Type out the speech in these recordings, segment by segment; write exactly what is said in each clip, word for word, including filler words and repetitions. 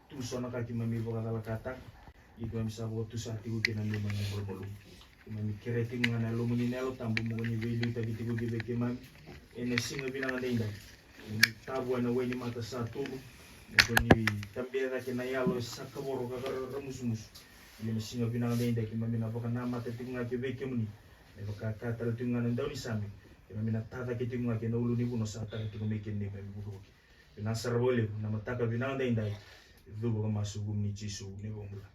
tu so na ka keimami vakacalakataka. Ia keimami sa vakatusa tiko kina neimami malumalumu. Keimami kerea tiko ga na Yalomuni na Yalo Tabu mo ni veiliutaki tiko ki vei keimami ena siga vinaka daidai. Mo ni tavua ena wai ni mata sa tolu, mo ni tabea cake na yalo e sa kavoro ka kara ramusumusu. Ia na siga vinaka daidai keimami na vakanamata tiko ga ki vei kemuni. Me vaka e kaya tale tiko ga na daunisame, keimami na tacake tiko ga ki na ulunivanua sa taka tiko mai kina neimami vukivuki. Vinaka sara vakalevu na mataka vinaka daidai. Cuva ka masu vua ni Jisu na iVakabula.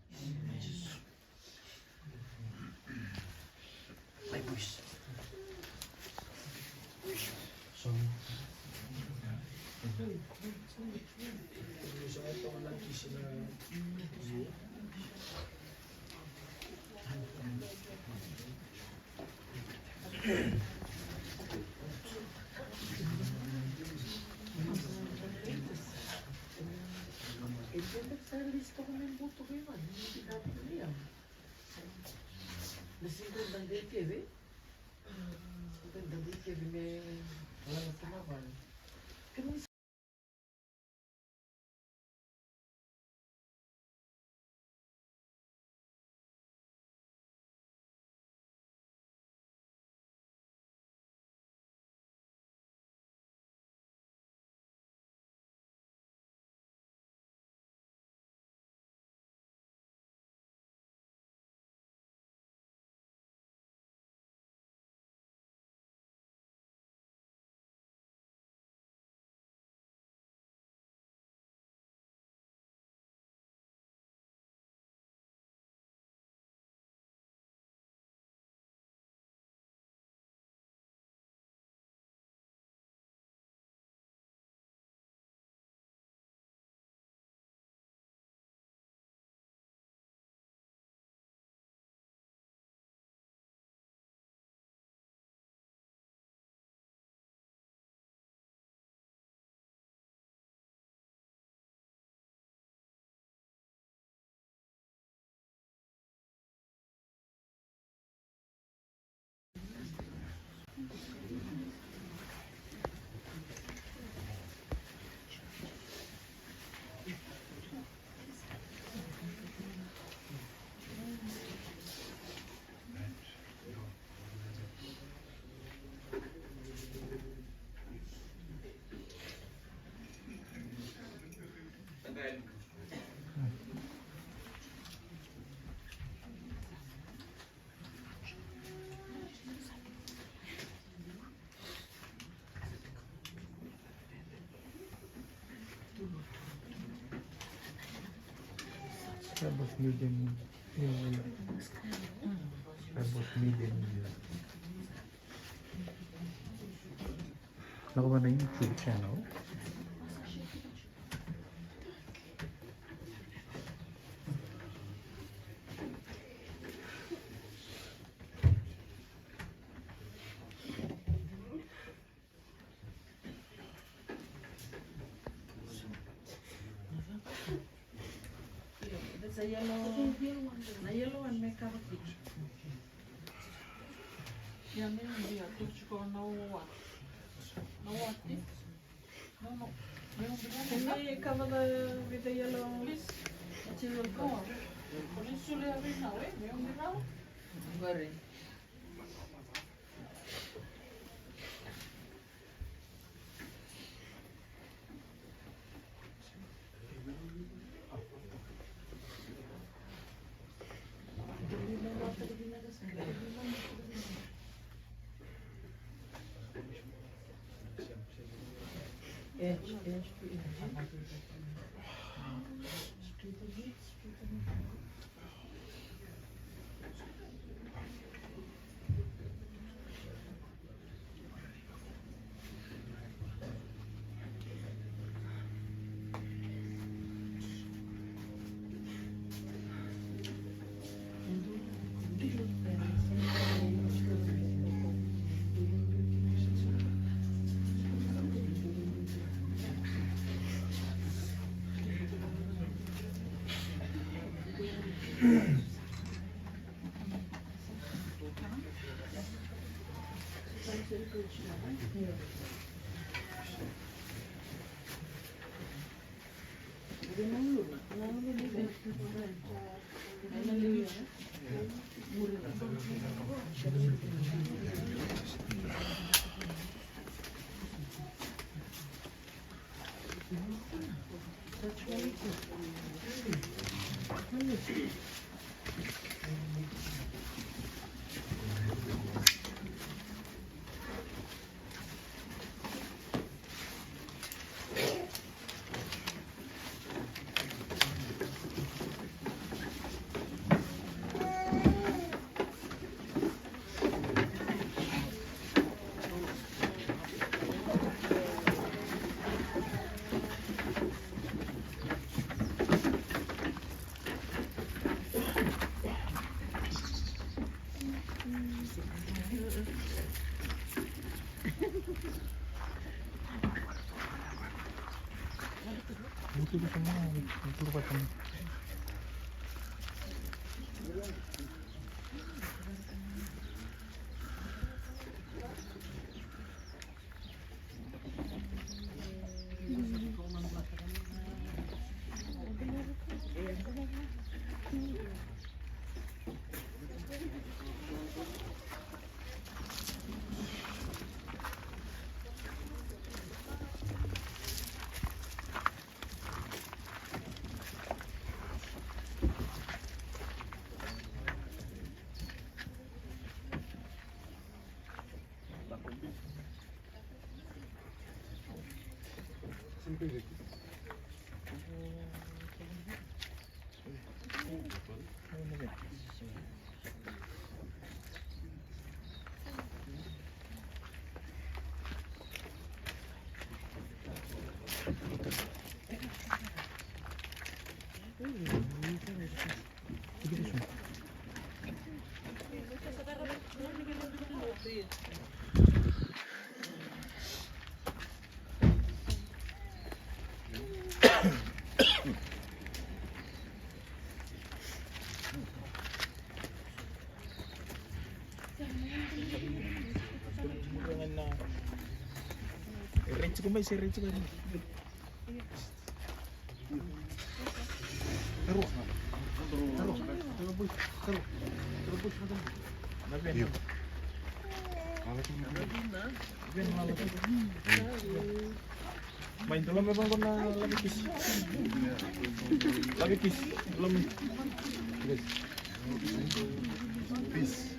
Starbucks Media News. Starbucks Media News. Lako vua na YouTube channel. That's a yellow, na yellow one me cover kina. Ia me ubi a tu tiko na wawa. Na wawa. No, no. Me ubi rawa. Can we cover the, with the yellow material first? Ko ni suli a vei na we, me ubi rawa. Qori. Mai, dua mai vaqo na lave kisi. Lave kisi, dua mai. Peace.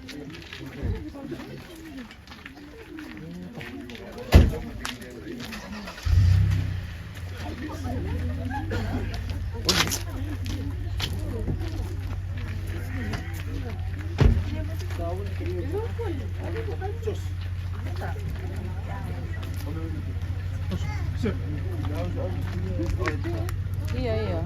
Io, io.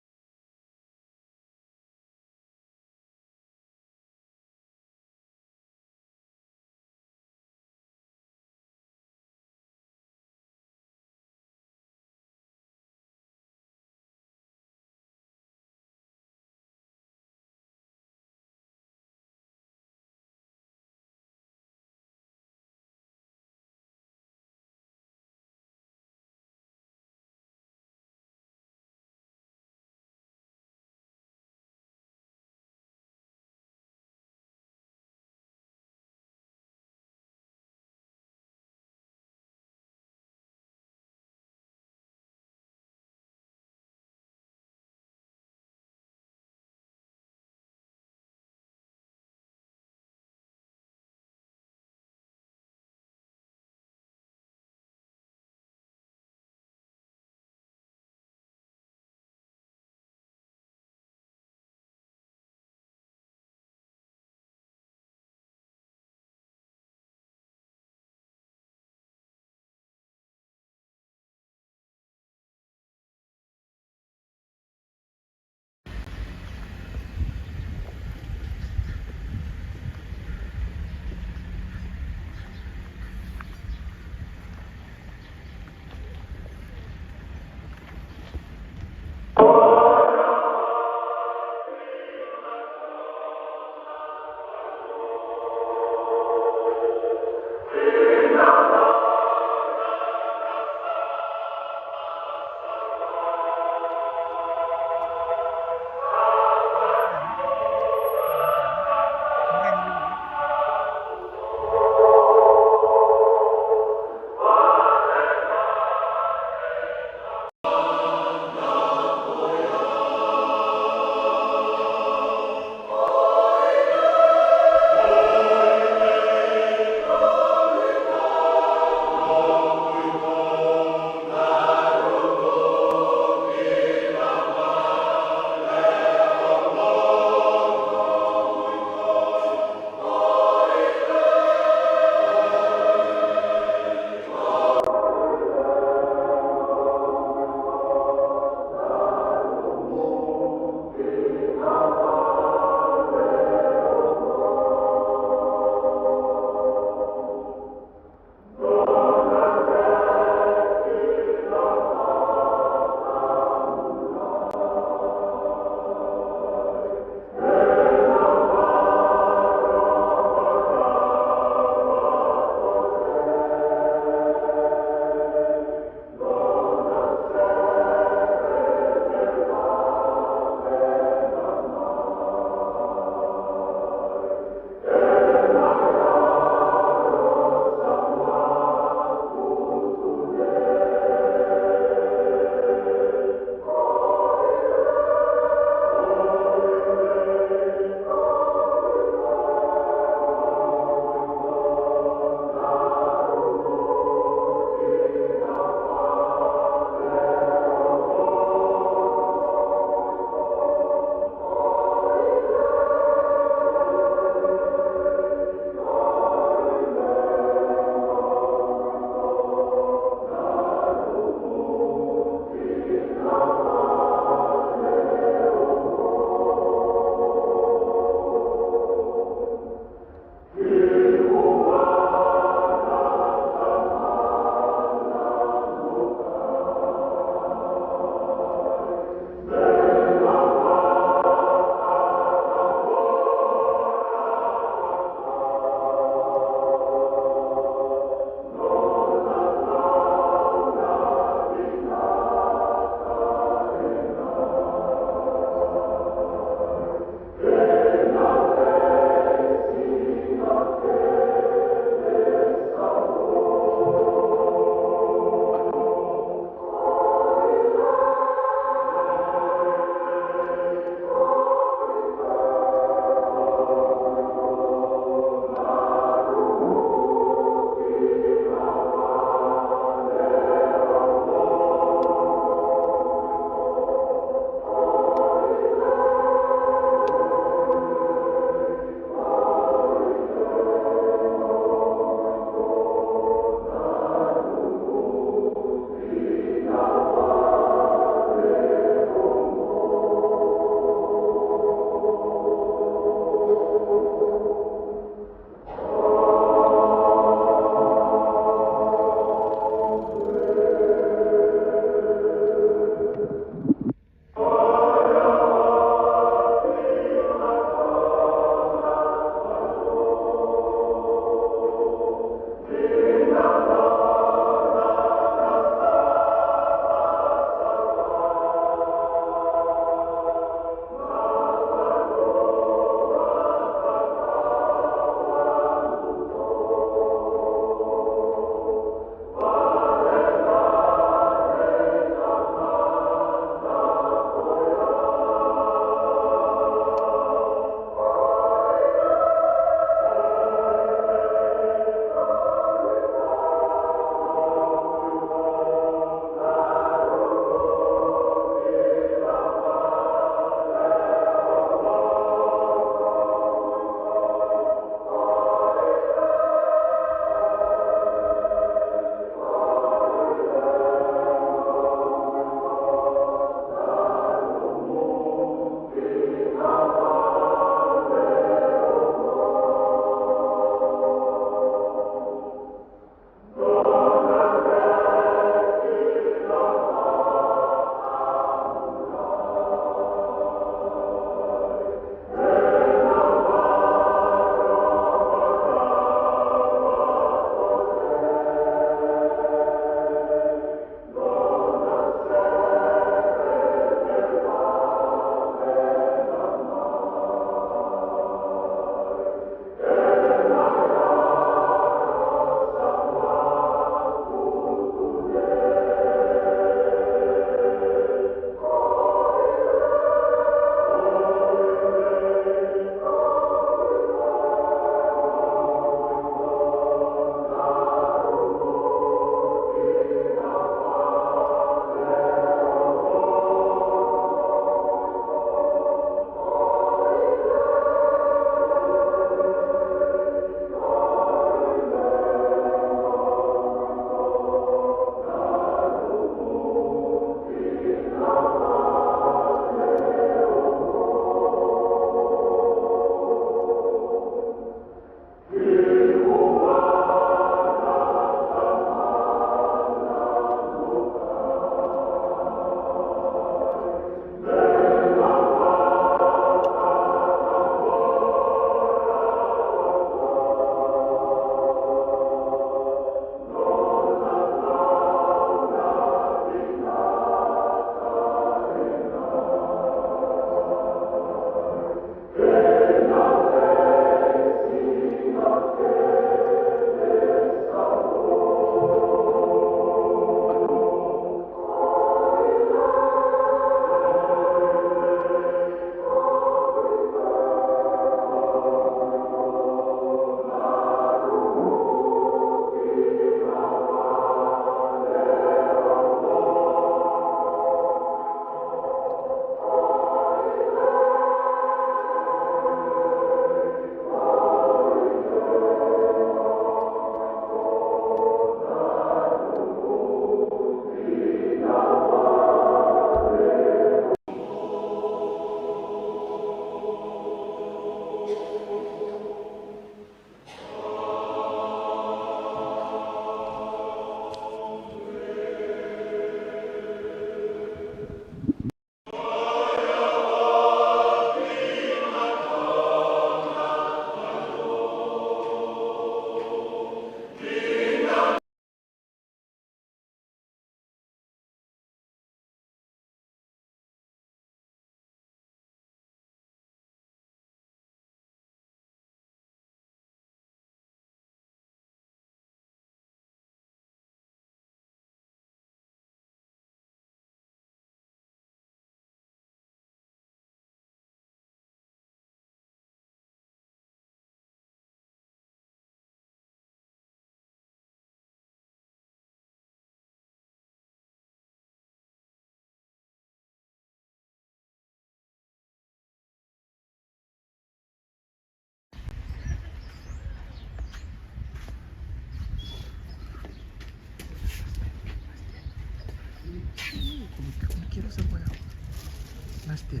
Last year.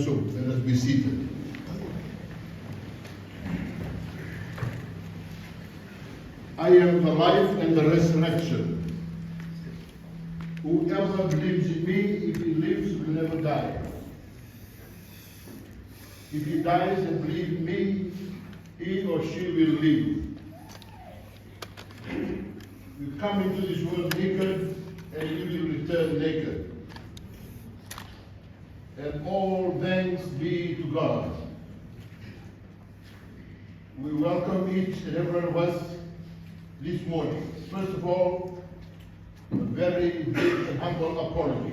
Let us be seated. I am the life and the resurrection. Whoever believes in me, if he lives, will never die. If he dies and believes in me, he or she will live. We come into this world naked, and we will return naked. And all thanks be to God. We welcome each and every one of us this morning. First of all, A very big and humble apology.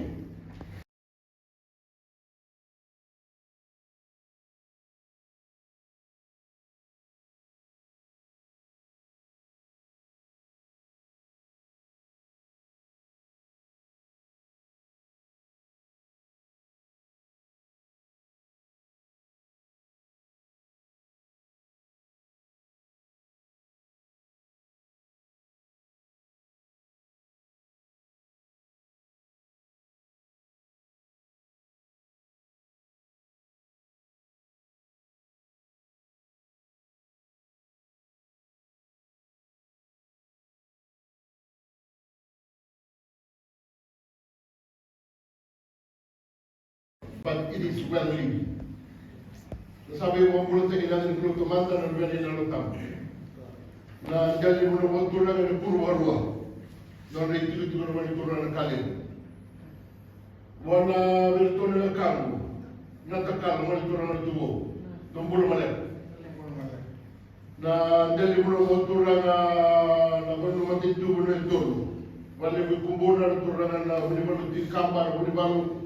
But it is well lived. Na sa veivakabulataki na yaca ni Kalou Tamada, na Luvena, na Yalo Tabu. Na dela ni vanua vakaturaga ena kuru vakarua. Nodra itikotiko na Gone Turaga na Kalou. Vua na vei iratou na wekaqu, na takalo, Gone Turaga na Tuvou. Dou bula maleka. Na dela ni vanua vakaturaga na vanua matanitu, vanua e tolu. Vale ni Kubuna na turaga na Vunivalu, Tikaba na Vunivalu,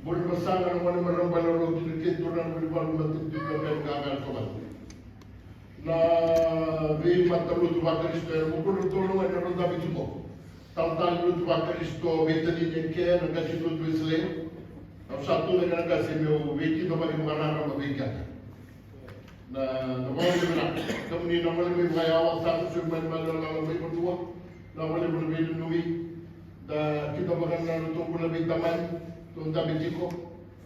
Burebasaga na gone marama bale, rau tiko kei turaga na Vunivalu, matanitu, Kapeni, Qaqa, Kovata. Na veimata lotu vaKarisito ena vukudra tolu ga na rau dabe tiko. Talatala ni lotu vaKarisito, veitacini eke, na qase ni lotu Wesele. Au sa tu cake na qase meu veikidavaki vakararaba vei keda. Na, na vakavinavinaka. Kemuni na gone mai vakayawa, sa kusuri mai na maliwa lala mai vanua. Na vakavinavinaka veinanumi. Da kidavaka na nodatou bula veitamani. Tou dabe tiko.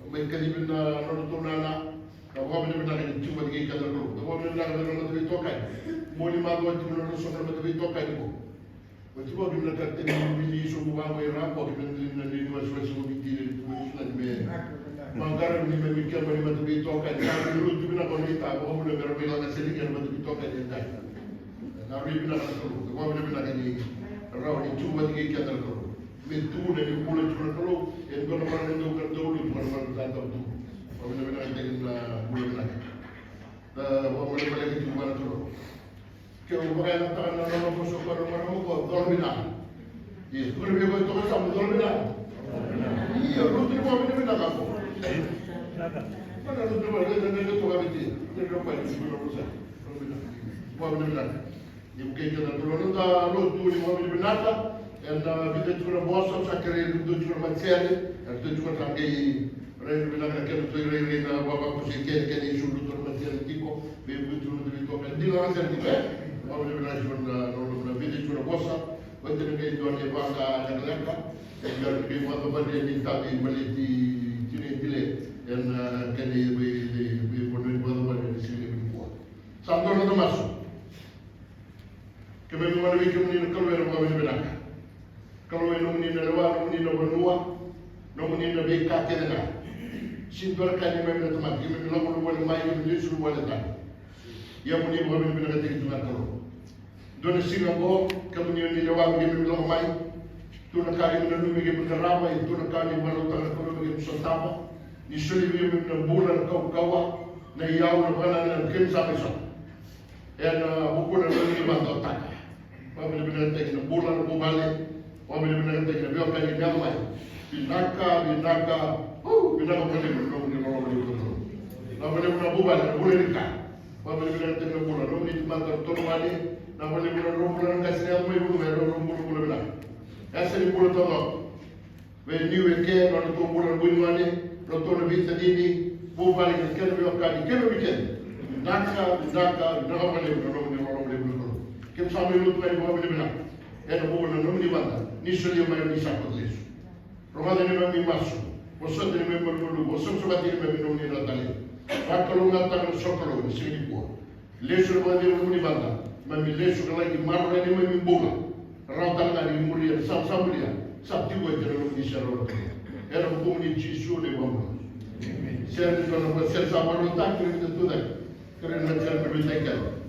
Mai kacivi na nodatou nana. Na vakavinavinaka ni tiko vata kei keda na Kalou. Na vakavinavinaka vei ira na mataveitokani. Moni macawa tiko na nodatou soqo na mataveitokani qo. Oti vua keimami na kapiteni ni vili sobu vaqo i ra, vua keimami na liuliu wasewase o Viti, ni tu ni sunani me. Maqara ni keimami kemuni mataveitokani, ka ni lotu vinaka o Neita, vakavuna me ra mai laga sere kei na mataveitokani e dai. Na rui vinaka na Kalou, na vakavinavinaka ni rawa ni tu vata kei keda na Kalou. Me tu na ni bula tu na Kalou, e dua na marama dau ka dau lotu, dua na marama dau tu. Vakavinavinaka tale na bula vinaka. Na vakavinavinaka tu vua na Kalou. Ke o vakayagataka na nona vosa ko na marama ko, cola vinaka. Ia, tukuna vei koya toka sa mo cola vinaka. Ia, lotu ni vakavinavinaka ko. Mana lotu ni vakavinavinaka toka vei ti. Ni ra pai ni tukuna vosa. Cola vinaka. Vakavinavinaka. Ni vukei keda na turaga na lotu ni vakavinavinaka. Ena vica tiko na vosa, sa kerei iratou tiko na matasere. Eratou tiko sa qai Rai vinaka na kena tu irairai na vavaku se kena kena isulu tu na matera tiko. Vei vutu na vei toka dina na sera tiko e. Vavinavinaka tiko na na na vei tiko na vosa. Vei tena vei dua na vaka lekaleka. Vei vei vaka vale ni tavi baleti tine tile. Ena kena vei vei vei vei vaka vale ni sili vei kua. Sa dua na masu. Keimami gole vei kemuni na Kalou ena vakavinavinaka. Kalou e nomuni na lewa, nomuni na vanua, nomuni na veika kece ga. Sega ni dua na ka neimami na tamata, keimami lako na vale mai, keimami lesu na vale tani. Ia mo ni vakavinavinakataki tu ga Kalou. Dua na siga oqo, kemuni o ni lewa, keimami lako mai. Tu na ka keimami nanumi, keimami qarava, ia tu na ka ni vakarautaka na Kalou keimami sotava. Ni soli vei keimami na bula, na kaukauwa, na iyau, na vakanananu keimami sa mai sota. Ena vukuna na nomuni vakaotaka. Vakavinavinakataki na bula na vuvale. Vakavinavinakataki na veiwekani ni yaco mai. Vinaka, vinaka. Au, vinaka vakalevu na nomuni loloma ni vukuna. Na vakalevu na vuvale, na vula ni ka. Vakavinavinakataki na bula, nomuni tamata na tolu wale. Na vakalevu na rau bula na qase ni yaco mai vukuna, rau bula, bula vinaka. Esa ni bula taucoko. Vei niu e ke, na nodratou bula na vuniwani, nodratou na veitacini, vuvale kei na kena veiwekani, kei na vei keda. Vinaka, vinaka, vinaka vakalevu na nomuni loloma levu na Kalou. Keimami sa mai lotu ga ni vakavinavinaka. Ena vuku na nomuni vada, ni solia mai ni sa koto lesu. Rogoca neimami masu, vosota neimami malumalumu, vosota neimami nomuni na tale. Vakalougatataka na sokalou, na siga nikua. Lesu na vakacegu nomuni vada, mami lesu ka laki maroroya neimami bula. Rawa tale ga ni muria na sala sa muria, sa tiko e kena nomuni sere rawa tale. Ena vukumuni Jisu na iVakabula. Sere ni dua na sere sa maroroi taki, kere ni da tucake. Kere ni da sere maroroi taki kere.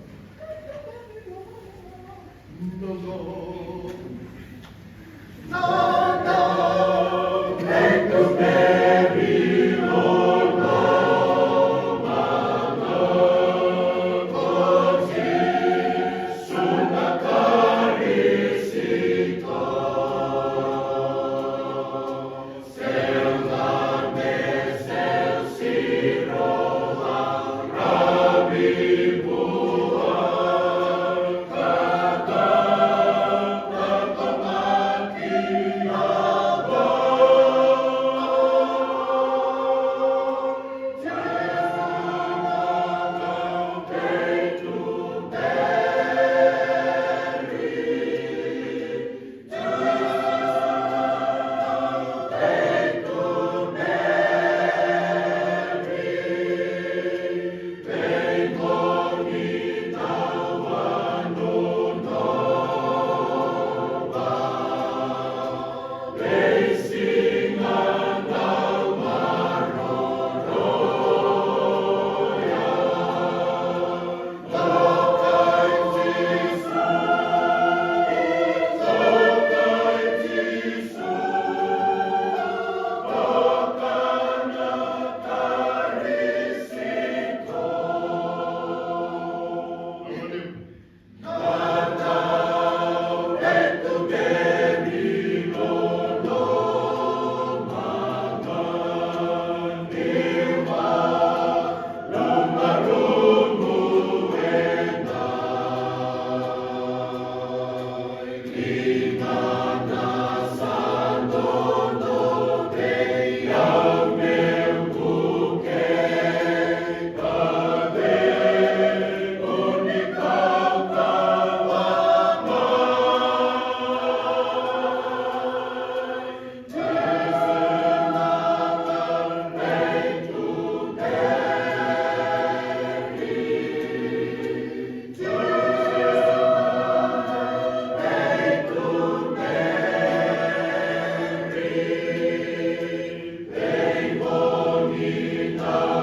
Vinaka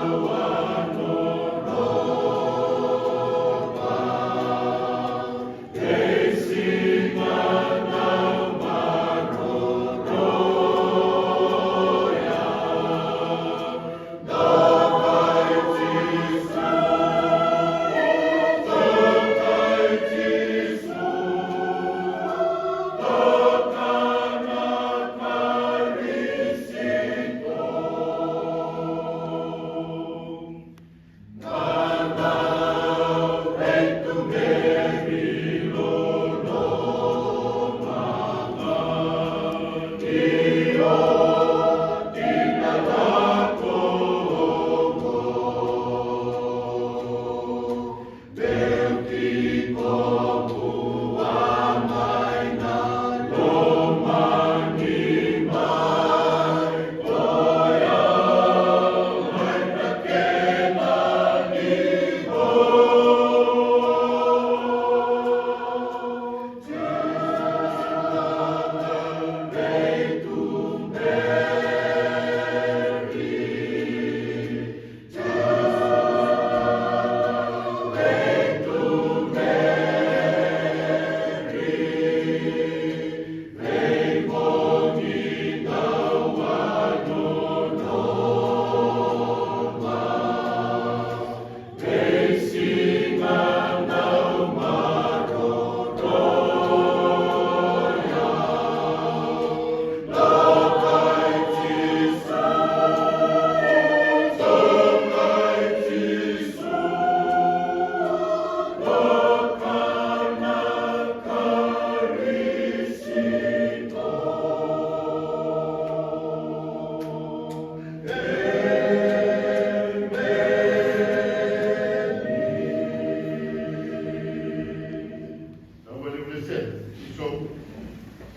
vakalevu na sere. So,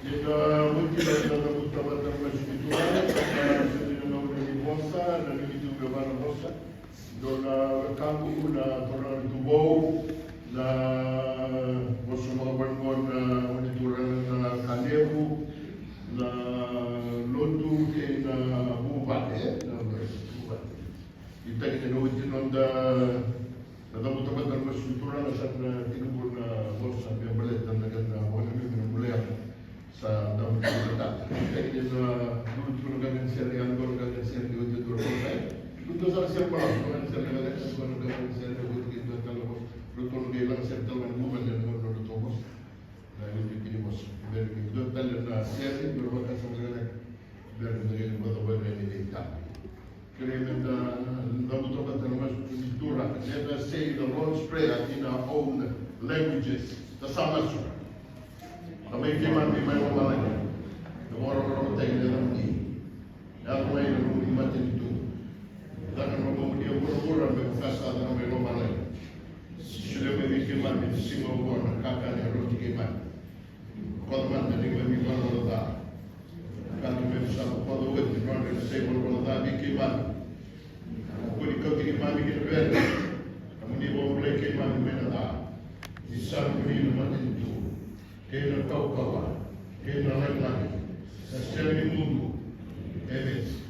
ni na oti na, na, na buta vata na masu ni turaga, na sere na gauna ni vosa, na limitu ga va na vosa. Dua na wekaqu na turaga ni Tuvou, na vosa vakavanaqa na gone turaga na Kalevu, na lotu kei na vuvale, na vuvale. Ni taki ni na oti noda na cavuta vata na masu ni turaga sa na tekivu na vosa me baleta na kena vakananumi na bula yalo. Sa dau tiko na tata. Ni taki ni na duru tiko na qaqani sere, ya dua na qaqani sere ni oti dua na vosa. Dua sara sere balavu, qaqani sere na qaqani, dua na qaqani sere ni oti dua tale na vosa. Dua tolu na qai laga sere tale ga ni vuvale na dua na vosa. Na oti ni vosa. Bera ni dua tale na sere, dua na vakasama lekaleka. Bera ni dua na vakasama lekaleka. Kerei me da, da buta vata na masu ni turaga. Let us say the Lord's Prayer in our own languages. Da sa masu. Tamai keimami mai lomalagi. Da vakarautaki na yacamuni. Yaco mai na nomuni matanitu. Caka na lomamuni e vuravura me vaka sa caka mai lomalagi. Solia mai vei keimami ena siga oqo na kakana e rauti keimami. Bokoca mada na neimami valavala ca. Ka keimami sa bokoca oti na nodra na sa ivalavala ca vei keimami. Kakua ni kauti keimami ki na vere. Ka mo ni vakabulai keimami mai na ca. Ni sa nomuni na matanitu, kei na kaukauwa, kei na lagilagi, ena sega ni mudu. Emeni.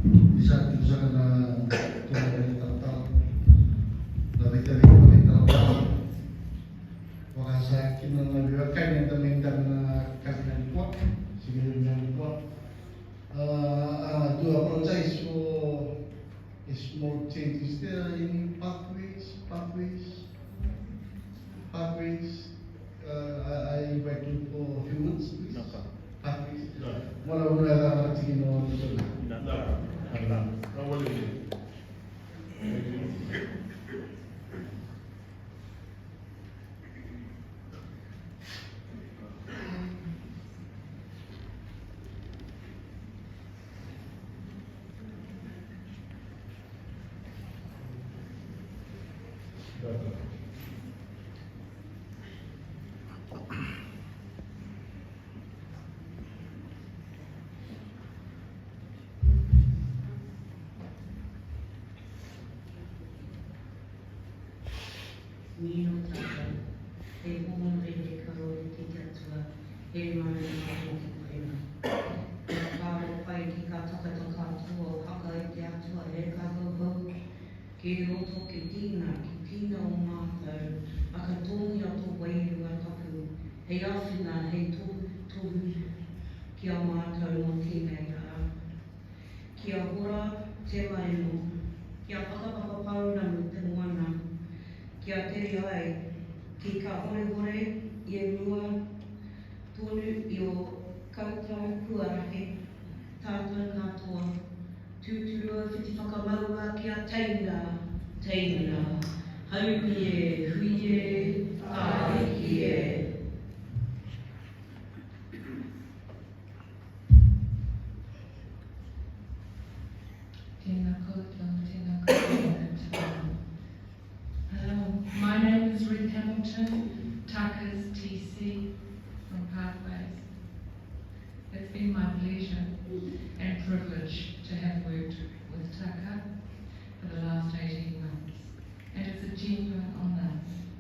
Ni sa tiko saka na turaga ni talatala, na veitacini, na veitalatala. Vaka sa kina na veiwekani eda mai tara na kavina nikua, siga ni kua. Uh, I do apologize for a small change. Is there any pathways, pathways, pathways? Uh, I, I invite you for a few minutes, please. No, sir. Pathways. No. Mora, mora, mora, mora, mora, mora, mora. No, no, no, no. Mino tatou, e pumare, e karua ki te Atua, e mana na mate kena. E karo pai ki ka takataka atua, haka i te Atua, e ka hauhau, ke roto ke tina, ke tina o matou, a ka togi ato wairua tapu, he afina, he tohu, tohu, ki a matou no tina i ra. Kia hora te maremo, kia fakapapapau na te moana, kia tere ai, ki ka horehore, ia mua, tonu i o koutou kua rahe, tatou katoa, tuturua fiti fakamaua kia teina, teina, haumi e, hui e, ka iki e. Tena koutou, tena koutou. Hello, my name is Ruth Hamilton, Taka's T C from Pathways. It's been my pleasure and privilege to have worked with Taka for the last eighteen months, and it's a genuine honour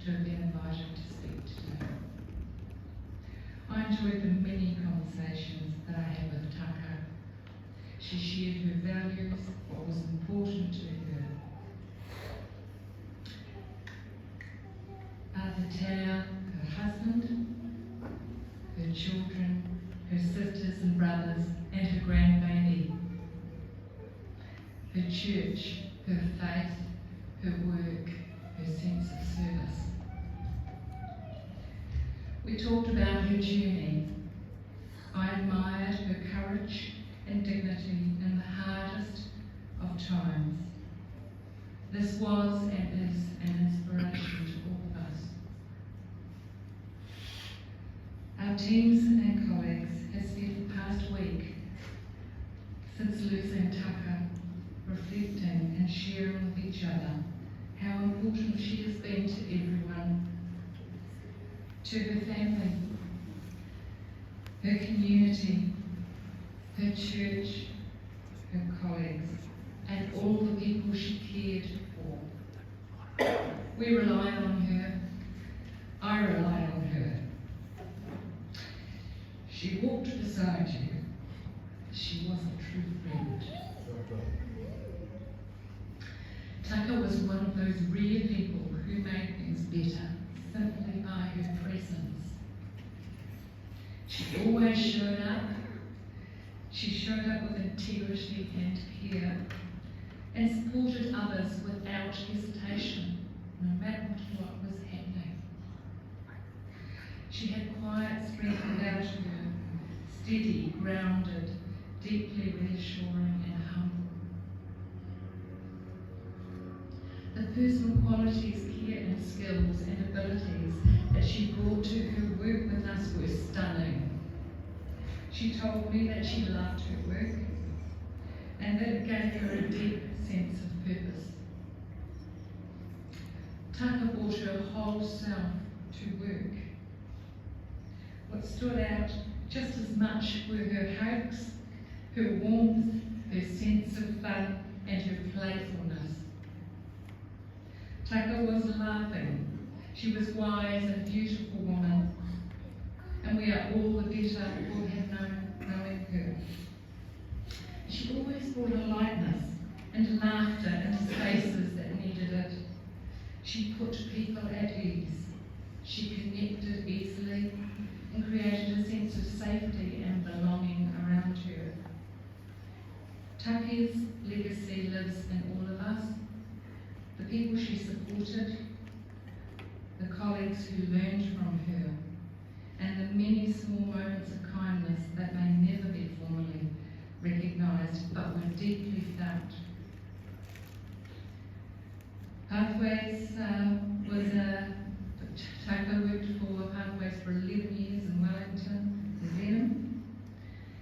to have been invited to speak today. I enjoyed the many conversations that I had with Taka. She shared her values, what was important to her. Atetea, her husband, her children, her sisters and brothers, and her grandbaby. Her church, her faith, her work, her sense of service. We talked about her journey. I admired her courage and dignity in the hardest of times. This was and is an inspiration to all of us. Our teams and colleagues have spent the past week since losing Taka reflecting and sharing with each other how important she has been to everyone, to her family, her community, her church, her colleagues, and all the people she cared for. We rely on her. I rely on her. She walked beside you. She was a true friend. Taka was one of those rare people who made things better simply by her presence. She always showed up. She showed up with integrity and care and supported others without hesitation, no matter what was happening. She had quiet strength about her, steady, grounded, deeply reassuring and humble. The personal qualities, care and skills and abilities that she brought to her work with us were stunning. She told me that she loved her work and that it gave her a deep sense of purpose. Taka brought her whole self to work. What stood out just as much were her hugs, her warmth, her sense of fun, and her playfulness. Taka was loving. She was wise and beautiful woman, and we are all the better for have known, knowing her. She always brought a lightness and laughter into spaces that needed it. She put people at ease. She connected easily and created a sense of safety and belonging around her. Taka's legacy lives in all of us, the people she supported, the colleagues who learned from her, and the many small moments of kindness that may never be formally recognised but were deeply felt. Pathways uh, was a Taka worked for Pathways for eleven years in Wellington and Blenheim,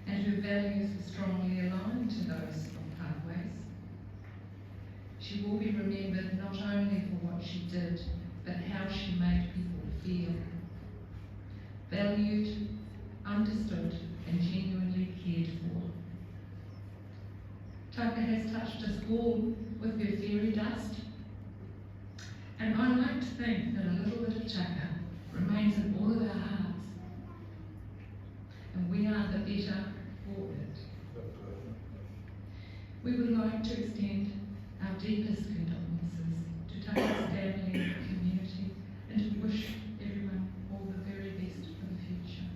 and her values were strongly aligned to those of Pathways. She will be remembered not only for what she did, but how she made people feel valued, understood, and genuinely cared for. Taka has touched us all with her fairy dust. And I like to think that a little bit of Chaka remains in all of our hearts, and we are the better for it. We would like to extend our deepest condolences to Taka's family and community and to wish everyone all the very best for the future.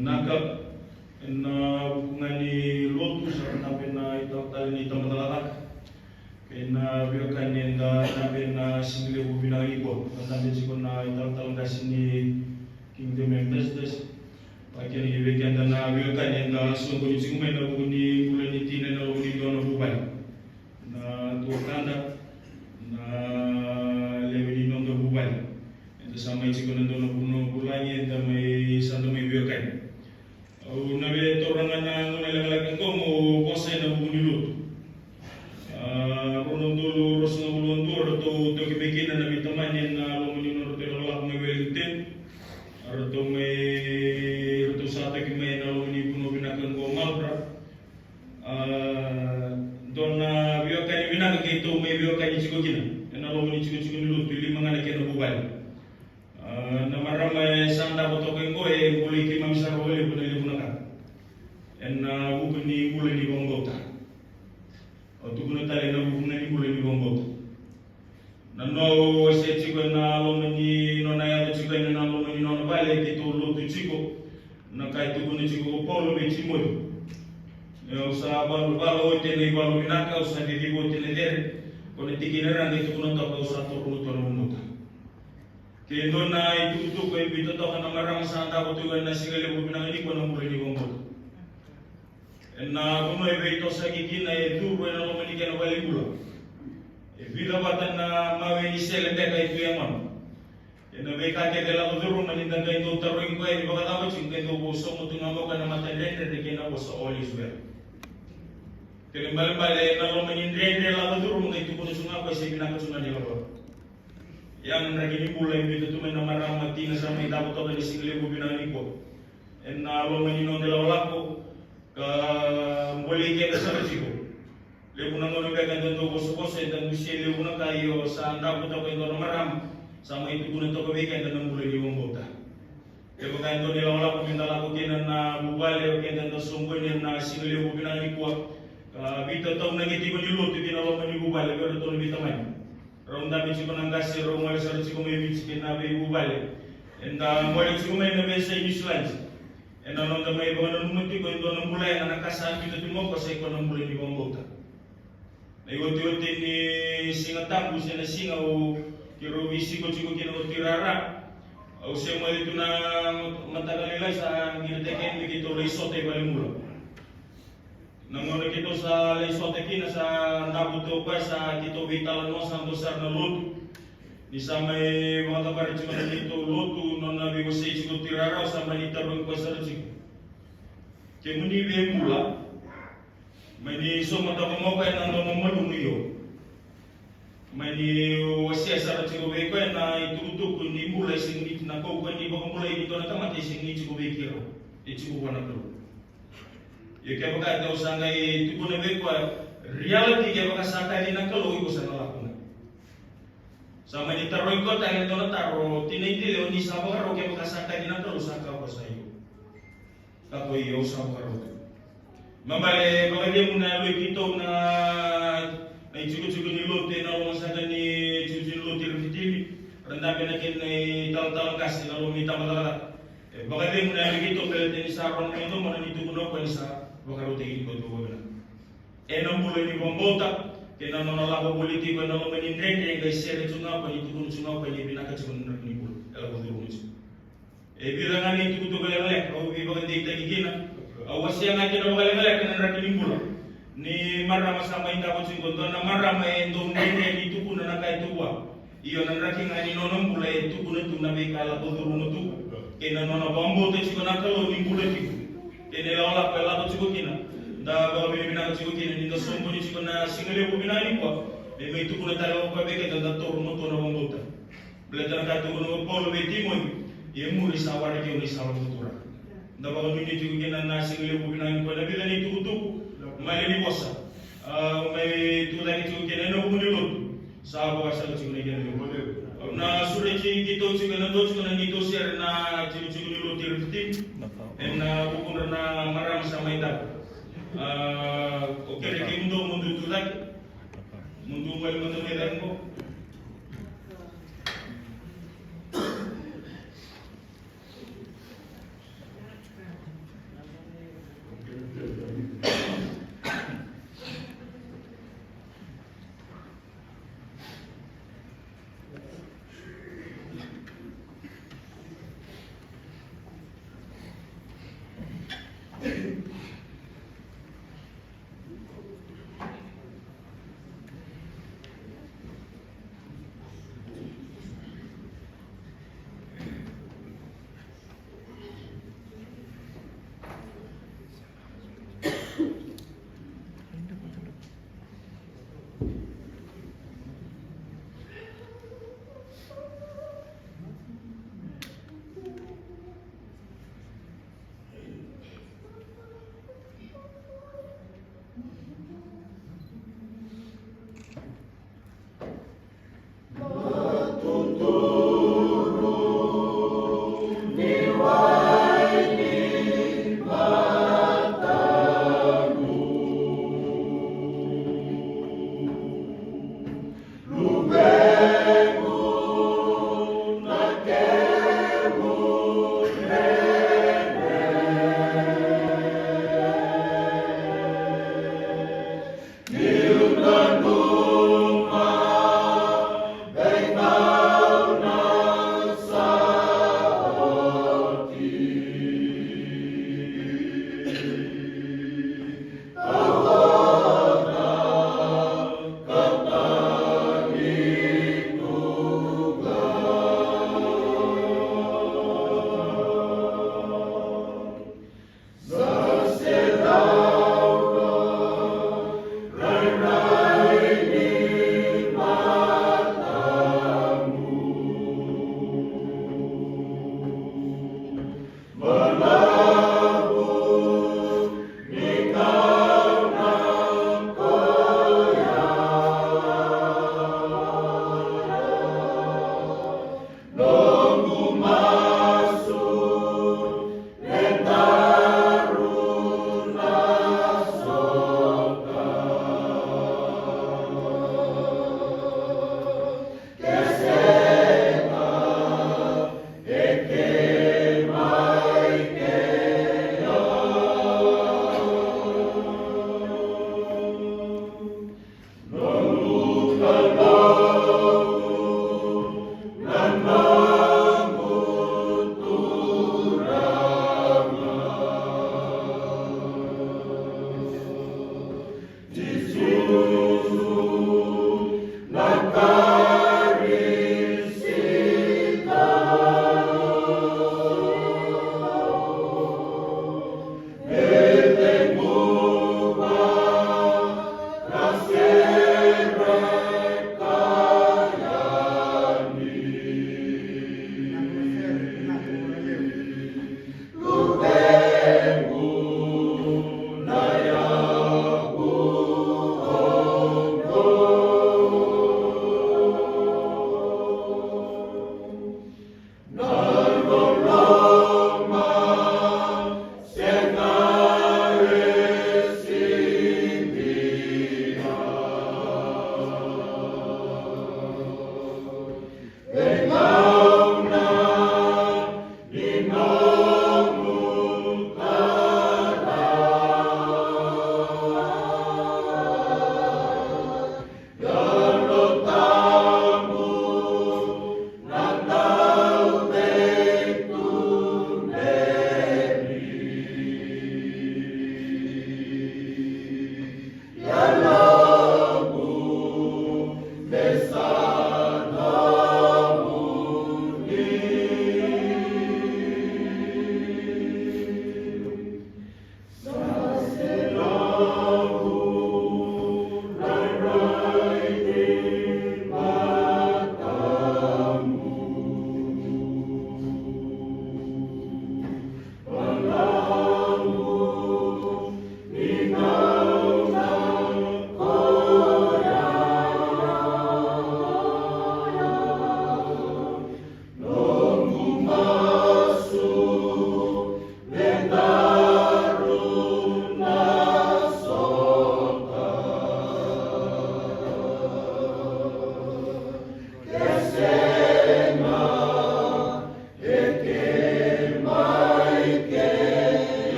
Vinaka. Ena vuku ga ni lotu, sa vinaka na italatala ni tabacakacaka kei na veiwekani eda dabe ena siga levu vinaka nikua. Eda dabe tiko na italatala qase ni Kingdom Ambassadors. Vakakina vei keda na veiwekani eda soqoni tiko mai ena vuku ni bula ni tina ena loma ni dua na vuvale. Na tuakana, na lewe ni noda vuvale. Eda sa mai tiko ena dua na vanua vulagi, eda mai, sa da mai veiwekani. Au na via taura ga na gauna lekaleka qo meu vosa ena vuku ni lotu. A, rua na udolu ruasagavulu ka dua, ratou toki mai kina na veitamani ena loma ni nodratou ilakolako mai Wellington. Ratou mai, ratou sa toki mai ena loma ni vanua vinaka qo Marlborough. A, dua na veiwekani vinaka keitou mai veiwekani tiko kina ena loma ni tikotiko ni lotu, lima ga na kena vuvale. A, na marama e sa davo toka qo e bolei keimami sara vakalevu na levu na ka ena vuku ni bula ni vakabauta. Au tukuna tale ena vuku ga ni bula ni vakabauta. Na nona wasea tiko ena loma ni nona yaco tiko ena loma ni nona vale, keitou lotu tiko. Na ka e tukuna tiko ko Paula vei Timoci: Au sa valu, valu oti ena ivalu vinaka, au sa ciciva oti ena cere. Ko na tikina e ra qai tukuna toka: Au sa toro tu ena vakabauta. Ke dua na itukutuku e biuta toka na marama sa davo tu ena siga levu vinaka nikua, na bula ni vakabauta. Ena vanua e veitosoyaki kina, e curu ena loma ni kena valenibula. E vica vata na mawe ni sele beka e tu e yagona. Ena veika kece e lako curuma, ni da qai dau tarogi koya ni vakacava tiko, qai dau vosa sobu tu ga mai o koya na matadredredre kei na vosa all is well. Kena ibalebale, ena loma ni dredre e lako curuma, qai tukuna tu ga o koya se vinaka tu ga na ilakolako. Ia na draki ni bula e biuta tu mai na marama tina sa mai davo toka ena siga levu vinaka nikua ena loma ni noda ilakolako, ka bolei keda sara tiko. Levu na gauna beka eda dau vosavosa, eda dusia levu na ka, ia sa davo toka e dua na marama sa mai tukuna toka vei keda na bula ni vakabauta. Kevaka e dua na ilakolako meda lako kina na vuvale, o keda eda soqoni ena siga levu vinaka nikua, ka veitataunaki tiko ni lotu ki na loma ni vuvale vei iratou na veitamani. Rau dabe tiko na qase, rau gole sara tiko mai Viti kei na veivuvale. Eda gole tiko mai na veiyasai Niusiladi. Ena noda mai vakananuma tiko e dua na bula yaga na ka sa biuta tu mai o koya sa i koya na bula ni vakabauta. Na iotioti ni Siga Tabu se na siga au, keirau veisiko tiko kina o Tirara. Au se moce tu na mataka lailai sa qiri tekeni me keitou lai sota i valenibula. Na gauna keitou sa lai sota kina sa davo tu o koya sa keitou veitalanoa sa dua sara na lotu. Ni sa mai vakacavara tiko na neitou lotu, nona veiwasei tiko Tirara, au sa mani tarogi koya sara tiko. Kemuni via bula, mani sauma toka mai o koya na domo malumu, io. Mani wasea sara tiko vei koya na itukutuku ni bula e sega ni, na kaukaua ni vakabulai ni dua na tamata e sega ni tiko vei keirau, e tiko vua na Kalou. Ia kevaka e dau sa qai tukuna vei koya, reality, kevaka sa kaci na Kalou, iko sa na lako ga. Sa mani tarogi koya tale e dua na taro, Tina Idile, o ni sa vakarau kevaka sa kaci na Kalou sa kakua sa io? Kakua, io, au sa vakarau tu. Baleta e vakacegu na yaloi keitou na, na itikotiko ni lotu ena loma saka ni itikotiko ni lotu i Rafitimi. Ra dabe na kena italatala qase na loma ni tabacakacaka. E vakacegu na yaloi keitou baleta ni sa rau mai domona ni tukuna o koya ni sa vakarautaki tiko tu vakavinaka. Ena bula ni vakabauta kei na nona lako voli tiko ena loma ni dredre, qai sere tu ga o koya ni tukuna tu ga o koya ni vinaka tiko na draki ni bula e lako curuma tiko. E vica ga na itukutuku lekaleka au veivakadeitaki kina. Au wasea ga kina vakalekaleka na draki ni bula ni marama sa mai davo tiko, dua na marama e dau dredre ni tukuna na ka e tu vua. Io, na draki ga ni nona bula e tukuna tu na veika e lako curuma tu kei na nona vakabauta tiko na Kalou ni bula tiko kei na ilakolako e lako tiko kina. Da vakavinavinaka tiko kina ni da soqoni tiko na siga levu vinaka nikua me mai tukuna tale o koya vei keda da taura matua na vakabauta. Baleta na ka e tukuna o Paula vei Timoci, e muri sa waraki au na isala vakaturaga. Da vakanuinui tiko kina na siga levu vinaka nikua, na vica na itukutuku, male ni vosa. A, au mai tucake tiko kina ena vuku ni lotu. Sa vakasala tiko na kena levu. Au na sureti keitou tiko ena dua tiko na neitou sere na tikotiko ni lotu i Rafitimi. Ena vukudra na marama sa mai davo. A, au kerei kemudou mo dou tucake. Mo dou gole mada mai cake qo.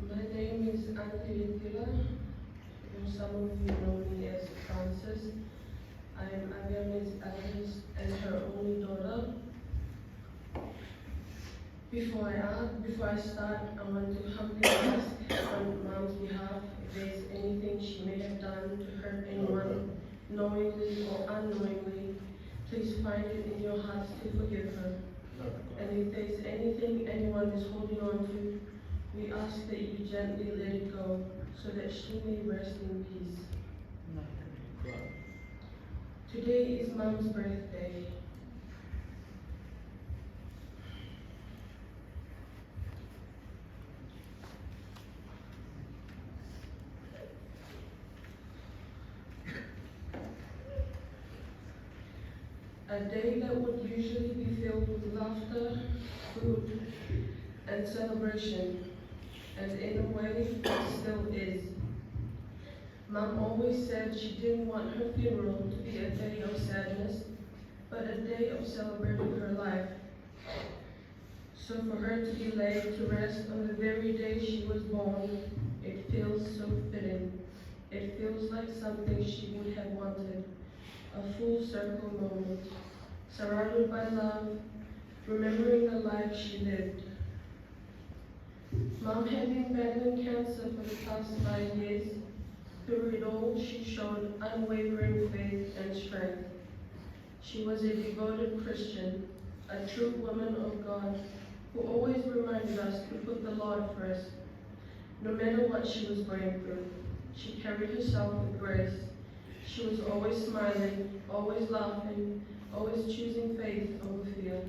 My name is Auntie Ritila, though some of you know me as Frances. I am Aviane's eldest and her only daughter. Before I ask, before I start, I want to humbly ask on Mom's behalf if there is anything she may have done to hurt anyone, knowingly or unknowingly. Please find it in your hearts to forgive her. And if there is anything anyone is holding on to, we ask that you gently let it go so that she may rest in peace. Today is Mom's birthday. A day that would usually be filled with laughter, food, and celebration, and in a way, still is. Mom always said she didn't want her funeral to be a day of sadness, but a day of celebrating her life. So for her to be laid to rest on the very day she was born, it feels so fitting. It feels like something she would have wanted. A full circle moment, surrounded by love, remembering the life she lived. Mom had been battling cancer for the past five years. Through it all, she showed unwavering faith and strength. She was a devoted Christian, a true woman of God, who always reminded us to put the Lord first. No matter what she was going through, she carried herself with grace. She was always smiling, always laughing, always choosing faith over fear.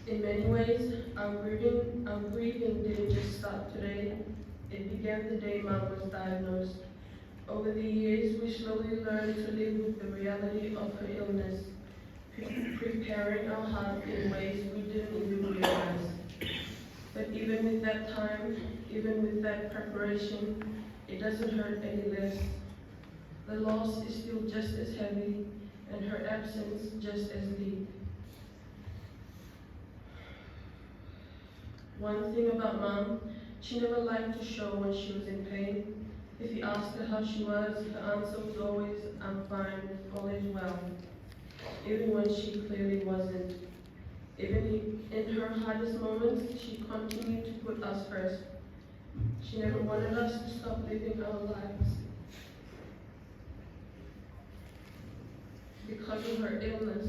In many ways, our grieving, our grieving didn't just start today. It began the day Mom was diagnosed. Over the years, we slowly learned to live with the reality of her illness, pre- preparing our heart in ways we didn't even realize. But even with that time, even with that preparation, it doesn't hurt any less. The loss is still just as heavy, and her absence just as deep. One thing about Mom, she never liked to show when she was in pain. If you asked her how she was, her answer was always, "I'm fine, all is well," even when she clearly wasn't. Even in her hardest moments, she continued to put us first. She never wanted us to stop living our lives because of her illness.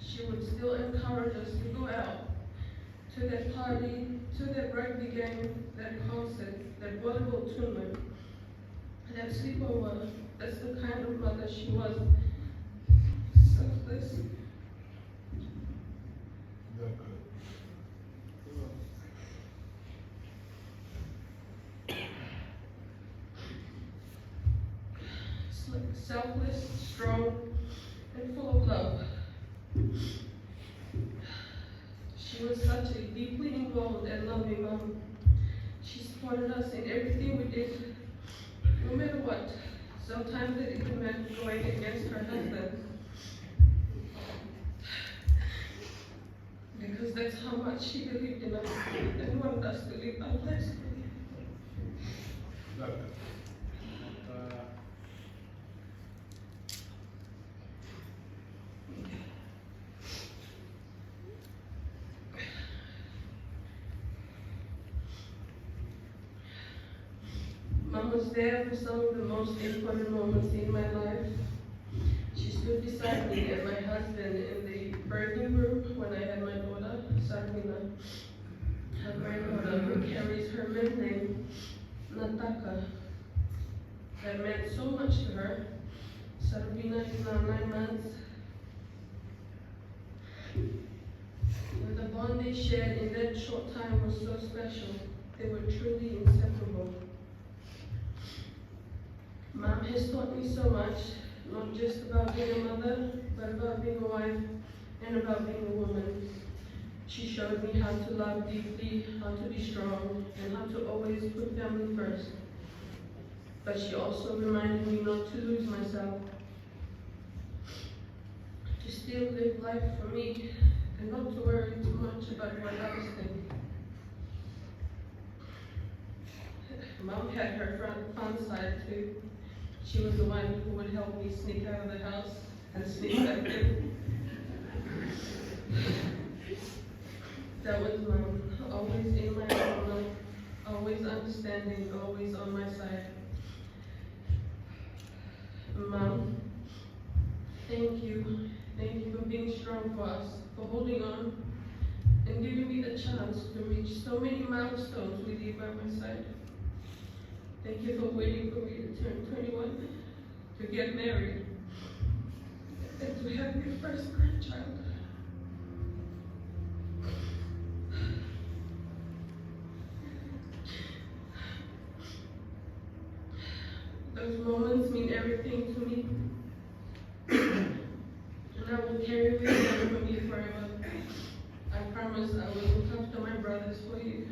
She would still encourage us to go out to that party, to that rugby game, that concert, that volleyball tournament, that sleepover. That's the kind of mother she was. Selfless. Selfless, strong, and full of love. She was such a deeply involved and loving mom. She supported us in everything we did, no matter what. Sometimes it even meant going against her husband. Because that's how much she believed in us and wanted us to live our lives fully. Mom was there for some of the most important moments in my life. She stood beside me and my husband in the birthing room when I had my daughter, Sarvina, her granddaughter, who carries her middle name, Nataka. That meant so much to her. Sarvina is now nine months. And the bond they shared in that short time was so special. They were truly inseparable. Mom has taught me so much, not just about being a mother, but about being a wife and about being a woman. She showed me how to love deeply, how to be strong, and how to always put family first. But she also reminded me not to lose myself, to still live life for me and not to worry too much about what others think. Mom had her fun, fun side too. She was the one who would help me sneak out of the house and sneak back in. That was Mom, always in my corner, always understanding, always on my side. Mom, thank you. Thank you for being strong for us, for holding on, and giving me the chance to reach so many milestones with you by my side. Thank you for waiting for me to turn twenty-one, to get married, and to have your first grandchild. Those moments mean everything to me. And I will carry with them for you forever. I promise I will look after my brothers for you.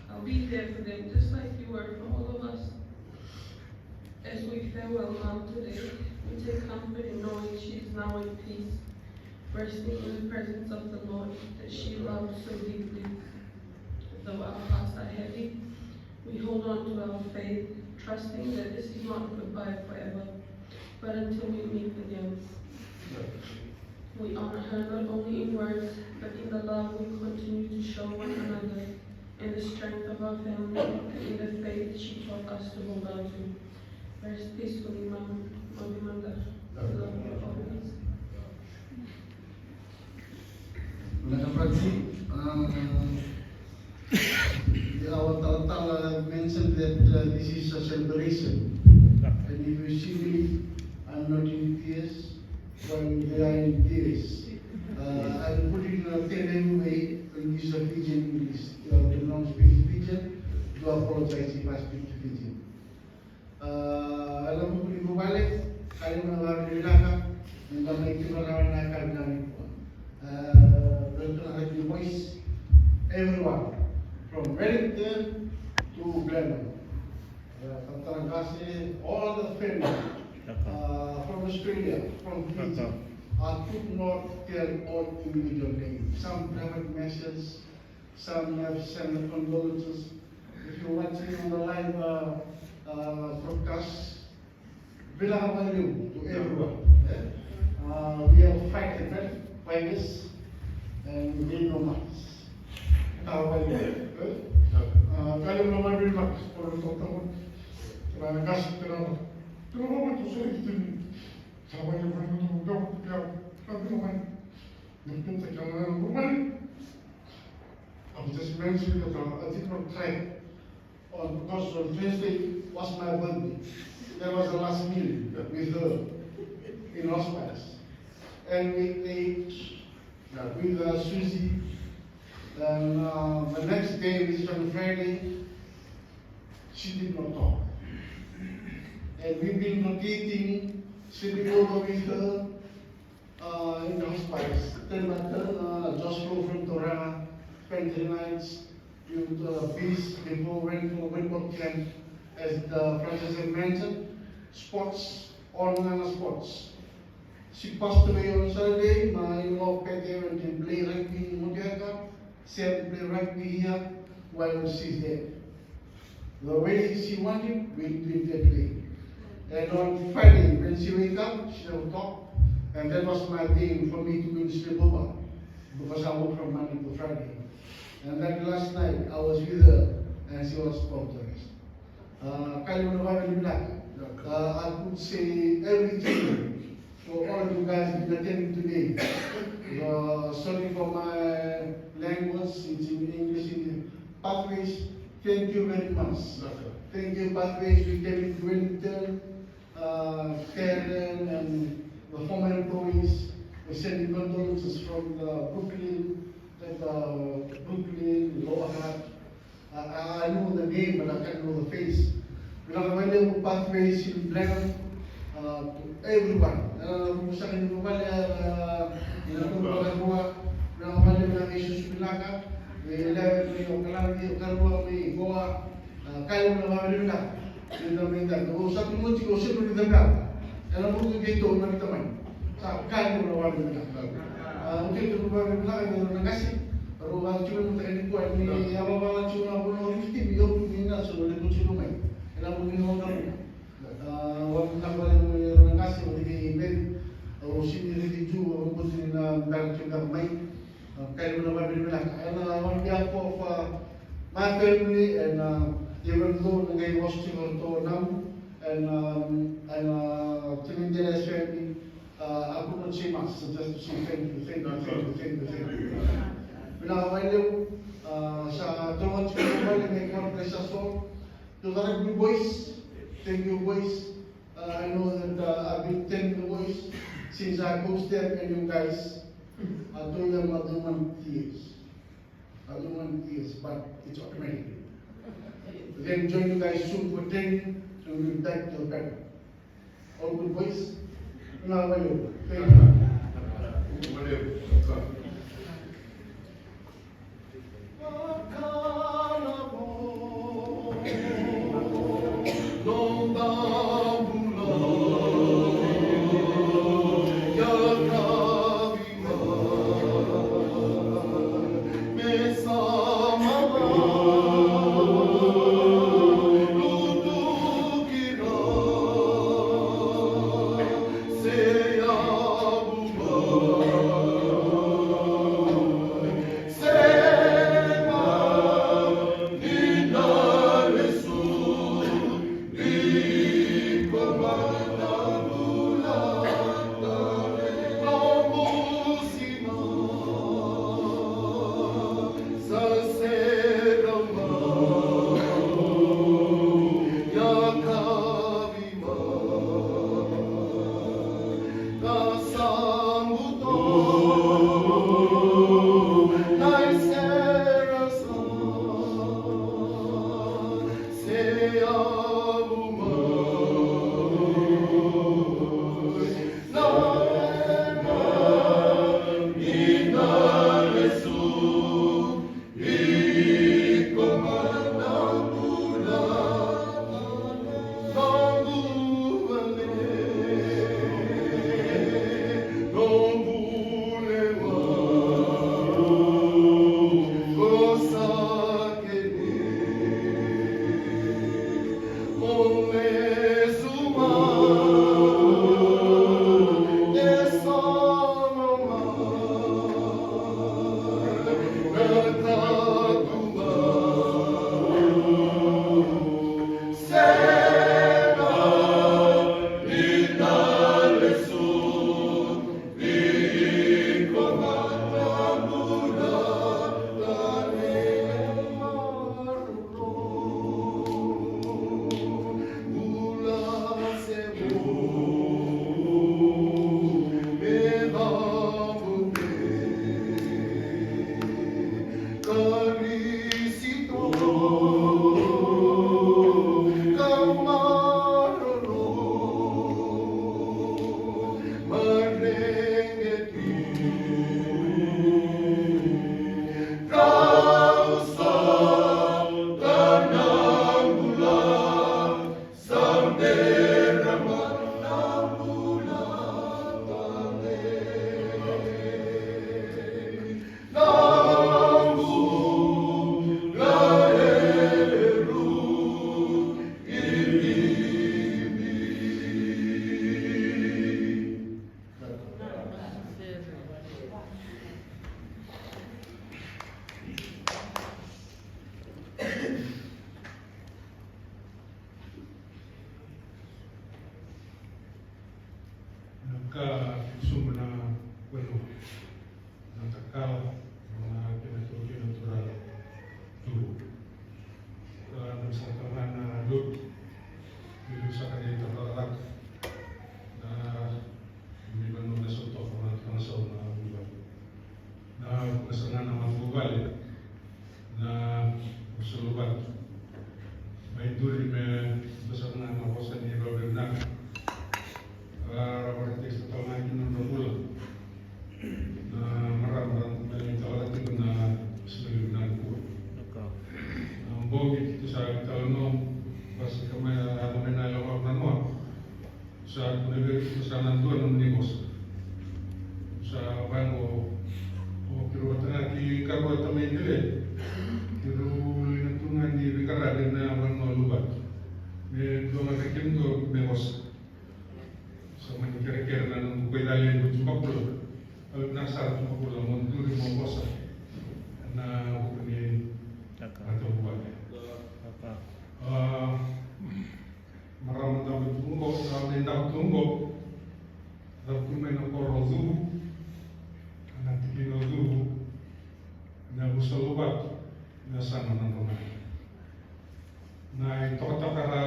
I'll be there for them just like you were for all of us. As we farewell Mom today, we take comfort in knowing she is now in peace, resting in the presence of the Lord that she loved so deeply. Though our hearts are heavy, we hold on to our faith, trusting that this is not goodbye forever, but until we meet again. We honor her not only in words, but in the love we continue to show one another. In the strength of our family, in the faith she taught us to hold on to. Rest peacefully, Mom. Love you, Mother. Love you always. Vinaka Franci. Uh, yeah, our talatala mentioned that uh, this is a celebration. And if you see me, I'm not in tears. Well, they are in tears. Uh, I'm putting a ten anyway, and use a Fijian English. Uh, the non speaking Fijian, do apologize if I speak to Fijian. Uh, I love you, vale. Kaya mo na vale, vinaka. Vinaka, mai kima rawa na kaya na ni kua. Uh, welcome, happy voice. Everyone, from Wellington to Glenelg. Uh, Tata Nakase, all the family, uh, from Australia, from Fiji. I could not tell all individual names. Some private messages, some have sent condolences. If you're watching on the live uh, uh, broadcast, vinaka vakalevu to everyone. Eh? Uh, we have fighted well by this, and we know much. Vinaka vakalevu. Eh? Uh, kaya na mani vinaka, kaya na mani vinaka. Kaya na kasi, kaya na mani. Kaya na mani, kaya na mani. Sa vakalevu na mani, kaya na mani. Kaya na mani. Kaya na mani. I will just mention that uh, I did not cry on, because on Thursday was my birthday. That was the last meal with her in hospice. And we ate uh, with uh, Susie. And uh, the next day, which is on Friday, she did not talk. And we've been rotating, sleeping over with her. Uh, in the hospice, ten by ten, uh, Josh Flow from Torana, spent three nights with uh, Peace before went for Windward Camp, as the Francis had mentioned, sports, all kind of sports. She passed away on Saturday, my in-law Pete went and played rugby in Motueka, Sam played rugby here while she's there. The way she wanted, we did that way. And on Friday, when she wake up, she will talk. And that was my day for me to go to sleep over. Because I work from Monday to Friday. And that last night, I was with her and she was about to rest. Uh, kaya na vavinavinaka. Uh, I could say everything for all of you guys been attending today. Uh, sorry for my language, it's in English, in Pathways. Thank you very much. Thank you, Pathways. We came in Wellington, uh, Karen, and the former employees. We send condolences from the Brooklyn, at the Brooklyn, Lower Hutt, I, I know the name, but I can't know the face. Vinaka vakalevu Pathways in Blenheim, uh, to everyone. Ena vuku saka ni vuvale, uh, ena vuku vakarua. Vinaka vakalevu na isusu vinaka. Vei lewe mai Okaladi, Okarua mai Goa. Uh, kaya na vavinavinaka. Vinaka mai Goa. Au sa tu moti ko sino ni tamata. Ena vuku keitou na tamata. Sa kaya na vavinavinaka. Uh, keitou na vavinavinaka ni na kasi. Rau a tiko na mataka nikua ni a vavala tiko na vanua o Rifiti, ni au tu ni na so le ko tiko mai. E na vuku ni vanua. A, au vinaka vakalevu vei ira na qase, o Rifiti, Meri, o Simi, Rifiti, Ju, o Rifiti ni na bera tiko mai. A, kaya na vavinavinaka. And, uh, on behalf of, uh, my family and, uh, even though na qai lost tiko o ratou na, and, um, and, uh, Timindele family, Uh, I could not say much, so just to say thank you, thank you, thank you, thank you, thank you. Vinaka vakalevu, uh, sa tologatu tiko na vale, may God bless us all. To the rugby boys, thank you boys. Uh, I know that uh, I've been telling the boys since I coached them and you guys, I told them I don't want tears. I don't want tears, but it's automatic. Then join you guys soon for training and we'll be back to the battle. All good boys? Vinaka vakalevu. Thank you. Na ka sobu na welu na takala na kena tokina tura turu. Ka na saka na lotu ni saka ni takala na mi vanua na sotoka na tuna sau na uva. Na kukasaga na matavuvale na Vosa Luvatu. Mai duri me kukasaga na vosa ni vavinavinaka. Ra vara tekista tau na kina na bula. Na marama na tala tiko na sili na kua. Na bogi tu sa tala no. Vasa kama ya na mena ya na noa. Sa kune vei iko sa na dua na nomuni vosa. Sa vaqo o keirau vata ga kei karua tamai Dele. Keirau liga tu ga ni veiqaravi na vanua Luvatu. Me dua ga vei kemudou me vosa. Sa mani kerekere na noqu koya levu tu bakula. Au na sara tu bakula mo duri mo vosa. Na vuku ni matavuvale. Marama dau tu qo, na dau tu qo. Dau tu mai na koro o Cuvu. Na tikina o Cuvu. Na Vosa Luvatu. Na yasana o Nadroga. Na itokatoka ra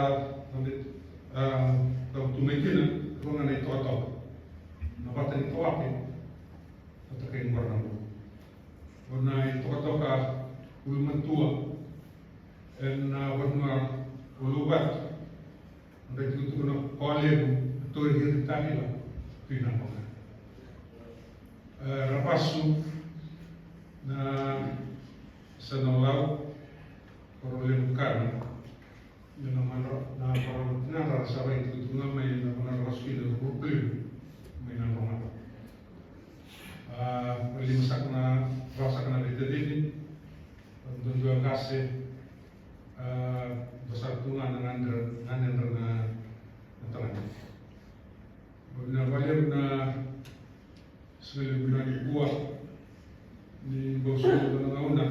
dau tu mai kina. Rua ga na itokatoka. Na vata ni Tawake. Vata kei Bora na Bua. O na itokatoka ulumatua ena vanua o Luvatu. Na itukutuku na koa levu na Tori Hiri Tavila. Tui na koa Ravasu na Sanalau. Koro levu kana. Ia na madra na marama tinadra sa vakaitukutuku ga mai na vanua na Ravasu kina Rukulukulivu mai na Dromata. A lima saka na va saka na veitacini. Dodua qase. A dua saka tu ga na gadre gadre na tagane. Vakalevu na Sega ni vinaka nikua ni bau soli dua na gauna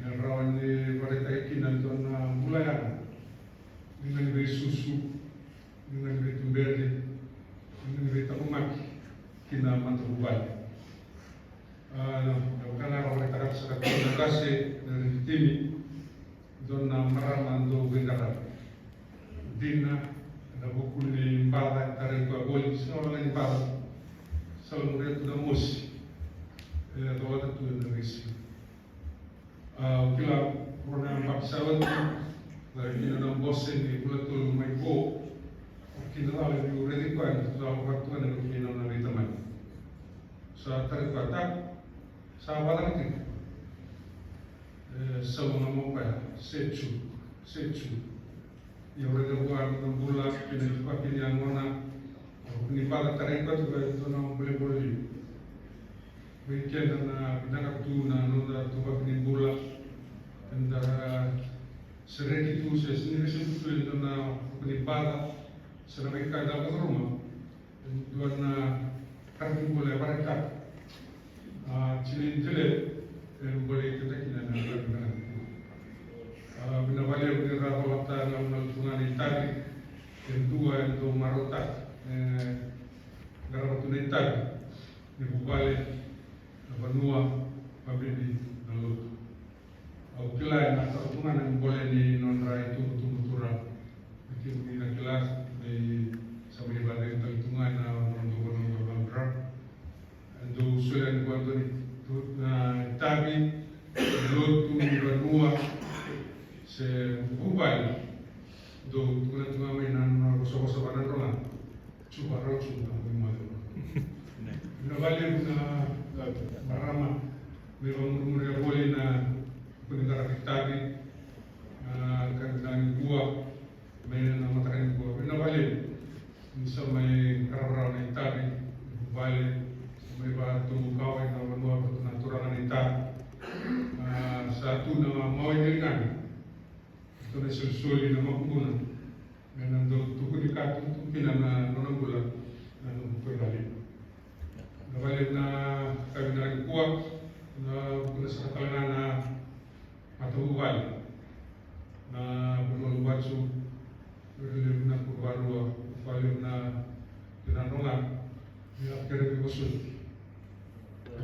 me rawa ni vakaraitaki kina dua na bula yaga. Liga ni veisusu, liga ni veituberi, liga ni veitaqomaki ki na matavuvale. A, na vaka ga vakaraitaka saka tu na qase na Rivitimi. Dua na marama dau veiqaravi dina ena vuku ni baca e tarai koya voli, sega wale ga ni baca. Sa la muria tu na mosi e colata tu ena veisiga. A, au kila vua na yabaki sa oti, tarai kina na bose ni vula tolu mai vo. Au kila vale niu raici koya ni tu sa vakatu ena vei kina na veitamani. Sa tarai koya ta, sa vacana tiko. E, sa loma mo koya, se tu, se tu. Ia au raica vua na bula kei na ituvaki ni yagona. Ni vaka tarai koya tiko e dua na bolebole liu. Vei keda na vinaka tu na noda ituvaki ni bula. Eda sereki tu se sega ni veisau tu e dua na vuku ni baca se na veika eda vakacuruma. E dua na ka ni bula e vakaraitaka. A, tini dile e bole i keda kina na ka ni bula. A, vinaka vakalevu ni ra colata na uluna tu ga na itavi. E dua e dau marautaka e qarava tu na itavi ni vuvale, na vanua, vakabibi na lotu. Au kila ena tara tu ga na ibole ni nodra itubutubu turaga. Na kemuni na kila ni sa mai vakacegu tale tu ga ena noda vanua na dra. E dau solia ni vakadua ni tu na itavi, lotu, ni vanua se vuvale. Dau tukuna tu ga mai na nona vosavosa vakadroga. Cuva rau cuva na bui moce. Na valevu na marama me vamurimuri a voli na kuni kara kitavi na kani na nikua me na mataka ni Ina na nona bula na noqu koya vale. Na vale na kavi na nikua na vukuna sara tale ga na matavuvale na vanua luvatu. Vere levu na kuruvarua vale na kina noga ni a kere vivosoti.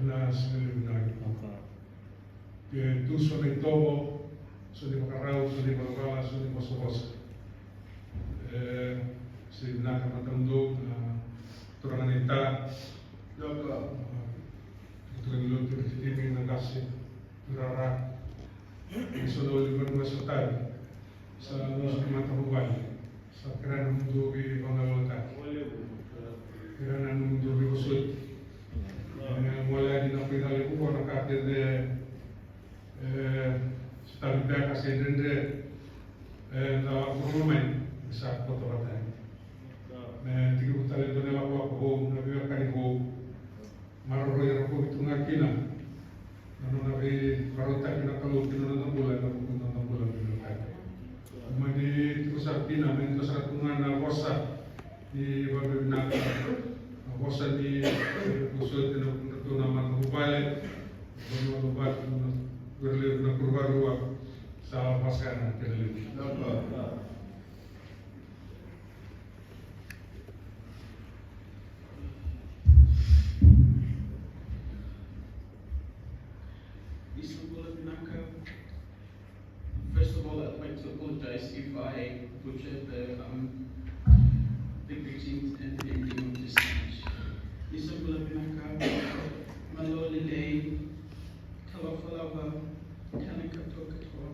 Na sina levu na nikua. Ke tu so na itovo, so na ivakarau, so na ivalavala, so na ivosavosa. E, se vinaka matamudou na turaga na ita. Turaga ni lotu, timi na qase, turara. So na uli vanua so tavi. Sa nosu ni matavuvale. Sa kere na mudu veivagalalataki. Kere na mudu veivosoti. E, gole yani na koya levu na ka kece, e, sa tavi beka se dredre. E, da vakuruma mai. Sa koto vata yani. Me tiki vutale dua na lakolako vou, na veiwekani vou. Maroroi ira ko vitu ga kina na nona veivakarautaki na Kalou ki na noda bula, ena vuku ni noda bula me vaka. Mani tiko sara kina me dua sara tu ga na vosa ni vakavinaka, na vosa ni vosoti ena vuku ni ratou na matavuvale, na vanua luvatu, na vere levu na kuruvarua, sa vasa na kena levu. Ni sa bula vinaka. First of all, I'd like to apologize if I butchered the, um, the greetings and the ending of this speech. Ni sa bula vinaka, malo lelei, talofa lava, talofa katoa.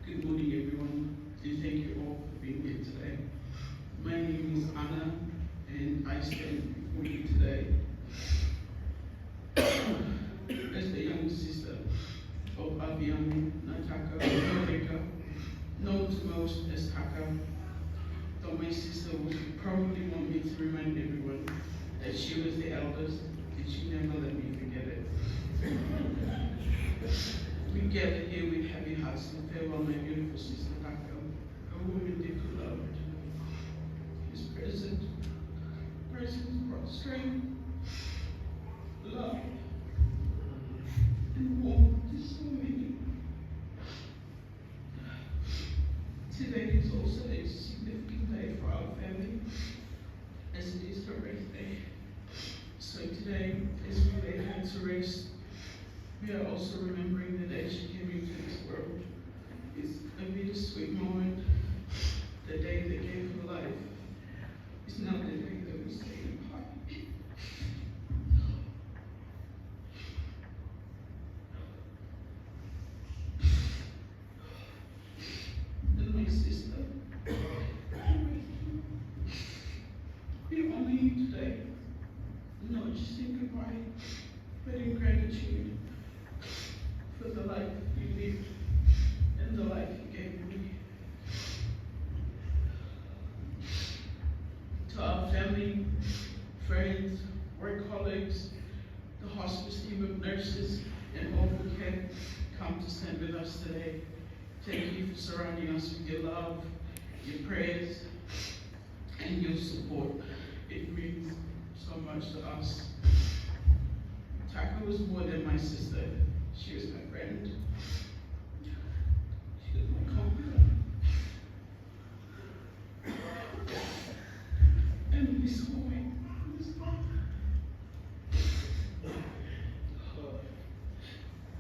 Good morning, everyone, and thank you all for being here today. My name is Anna, and I stand before you today as the young sister of Aviani Nataka Norika, known to most as Taka. Though my sister would probably want me to remind everyone that she was the eldest, and she never let me forget it. We gather here with heavy hearts to farewell my beautiful sister Taka, a woman deeply loved. His present, presence brought strength, love, and warmth to so many. Today is also a significant day for our family, as it is her birthday. So today, as we lay her to rest, we are also remembering the day she came into this world. It's a bittersweet moment. The day that gave her life is now the day that we say goodbye. And my sister, we honor you today. Not just in goodbye, but in gratitude for the life you lived and the life you gave me. To our family, friends, work colleagues, the hospice team of nurses, and all who have come to stand with us today. Thank you for surrounding us with your love, your prayers, and your support. It means so much to us. Taka was more than my sister. She was my friend. She was my confidant. And this morning, this morning,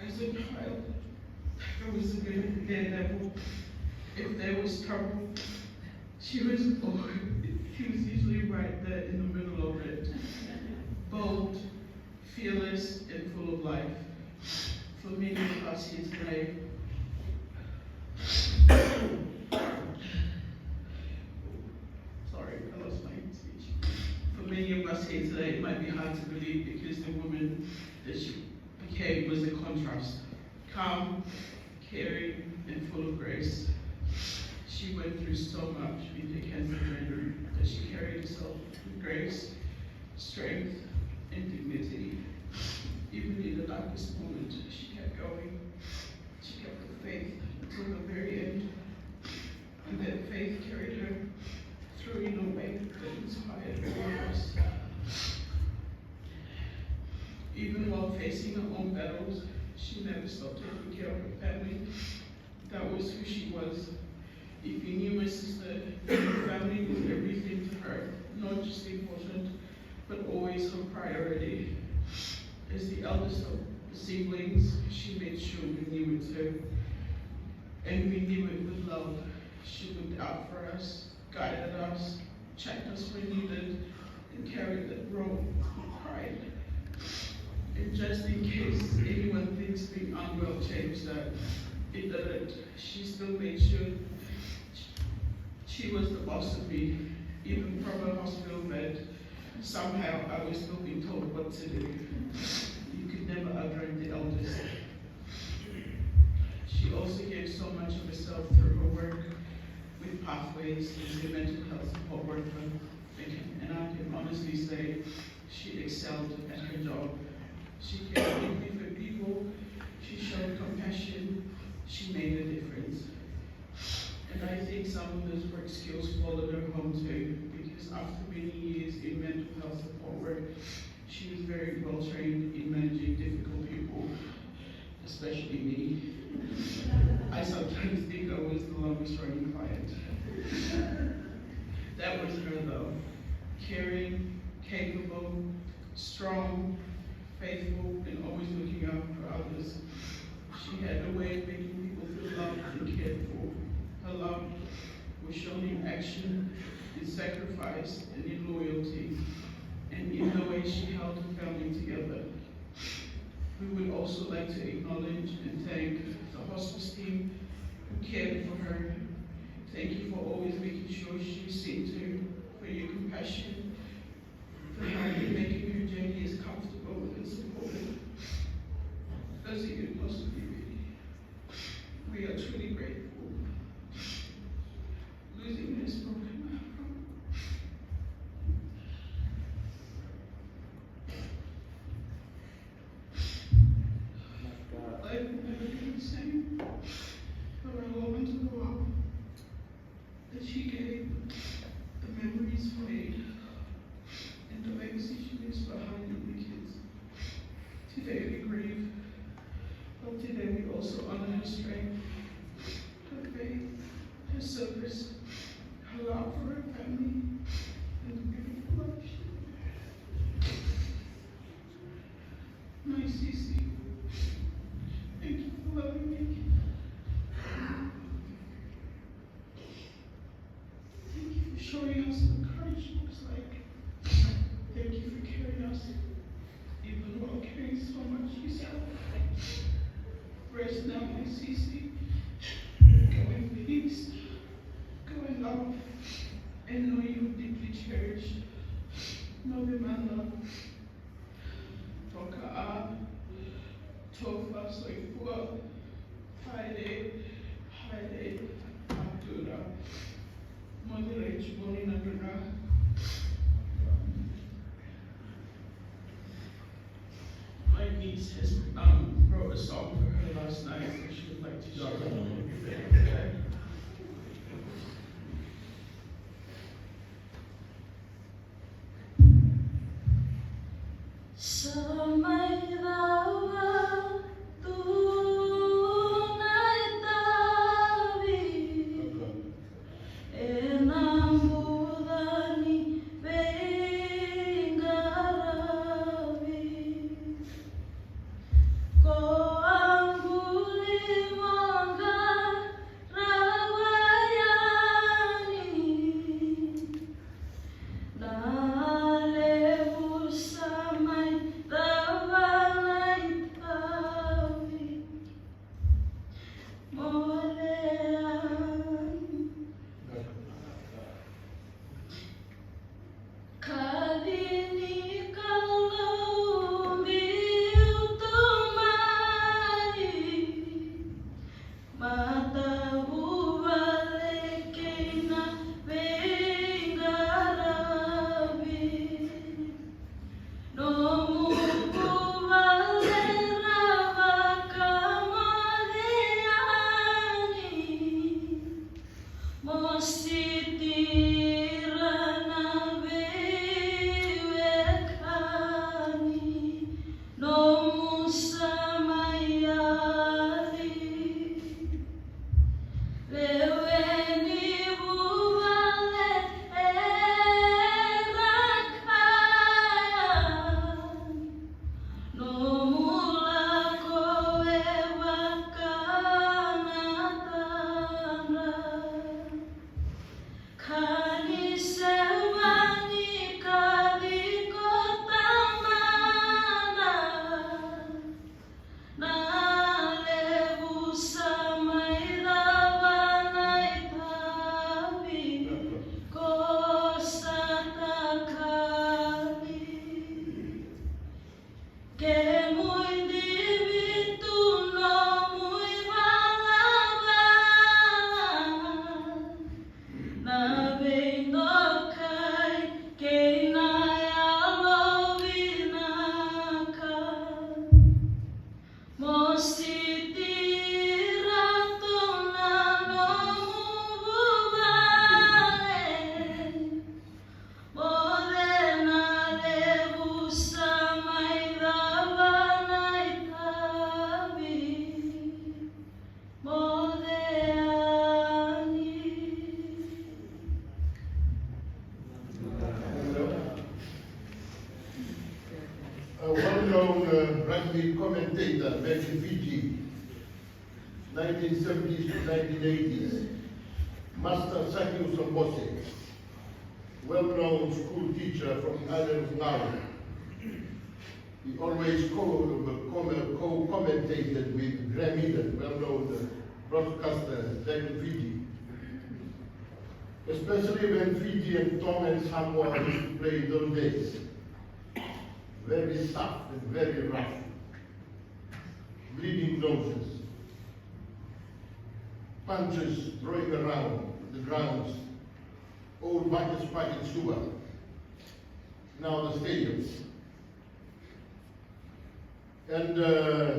as a child, I was a very daredevil. If there was trouble, she was always, she was usually right there in the middle of it. Bold, fearless, and full of life. For many of us here today, sorry, I lost my speech. For many of us here today, it might be hard to believe because the woman that she became was a contrast. Calm, caring, and full of grace. She went through so much with her cancer journey, but she carried herself with grace, strength, and dignity. Even in the darkest moment, she kept going. She kept the faith until the very end. And that faith carried her through in a never stopped taking care of her family. That was who she was. If you knew my sister, your family was everything to her, not just important, but always her priority. As the eldest of the siblings, she made sure we knew it too. And we knew it with love. She looked out for us, guided us, checked us when needed, and carried that role with pride. And just in case anyone thinks being unwell changed that, it didn't. She still made sure she was the boss of me, even from a hospital bed. Somehow I was still being told what to do. You could never outrank the elders. She also gave so much of herself through her work with Pathways as a mental health support worker. And I can honestly say she excelled at her job. She cared deeply for people, she showed compassion, she made a difference. And I think some of those work skills followed her home too, because after many years in mental health support work, she was very well trained in managing difficult people, especially me. I sometimes think I was the longest running client. That was her though. Caring, capable, strong, faithful, and always looking out for others. She had a way of making people feel loved and cared for. Her love was shown in action, in sacrifice, and in loyalty, and in the way she held her family together. We would also like to acknowledge and thank the hospice team who cared for her. Thank you for always making sure she was seen to, for your compassion, for helping making her journey as comfortable and supportive as it could possibly be. We are truly grateful. Losing her has broken my heart. Life will never be the same. But I go into the world that she gave, the memories we made, and the legacy she leaves behind in the kids. Today we grieve, but today we also honor her strength, her faith, her service, her love for her family, and the beautiful life she lived. My Cece, thank you for loving me. Thank you for showing us what courage looks like. Thank you for carrying us, even while carrying so much yourself. Rest now, my Cece. Go in peace. Go in love. And know you are deeply cherished. Know your mother. Toka a, tofa, soifua, haere, haere, atura. Moce, raici moni na dra. My niece has, um, wrote a song for her last night that she would like to share. Sa mai cava tu na itavi ena buca ni Ka ni sewa ni kaci ko tamana, na levu sa mai cava na itavi ko sa takali. Kemui divi tu, nomui valavala, na veidokai kei na yalo vinaka. Mo sitira tu na nomu vuvale. Mo cei na levu sa mai cava na itavi? Mo cei yani? A well-known uh, rugby commentator back in Fiji, nineteen seventies to nineteen eighties, Master Saki Usabose, well-known school teacher from the island of Ngau. He always co- co- co- commentated with Graham Eden, well-known uh, broadcaster back in Fiji, especially when Fiji and Tonga and Samoa used to play in those days. Very tough and very rough. Bleeding noses, punches throwing around the grounds, old Marcus Park in Suva, now the stadiums. And uh,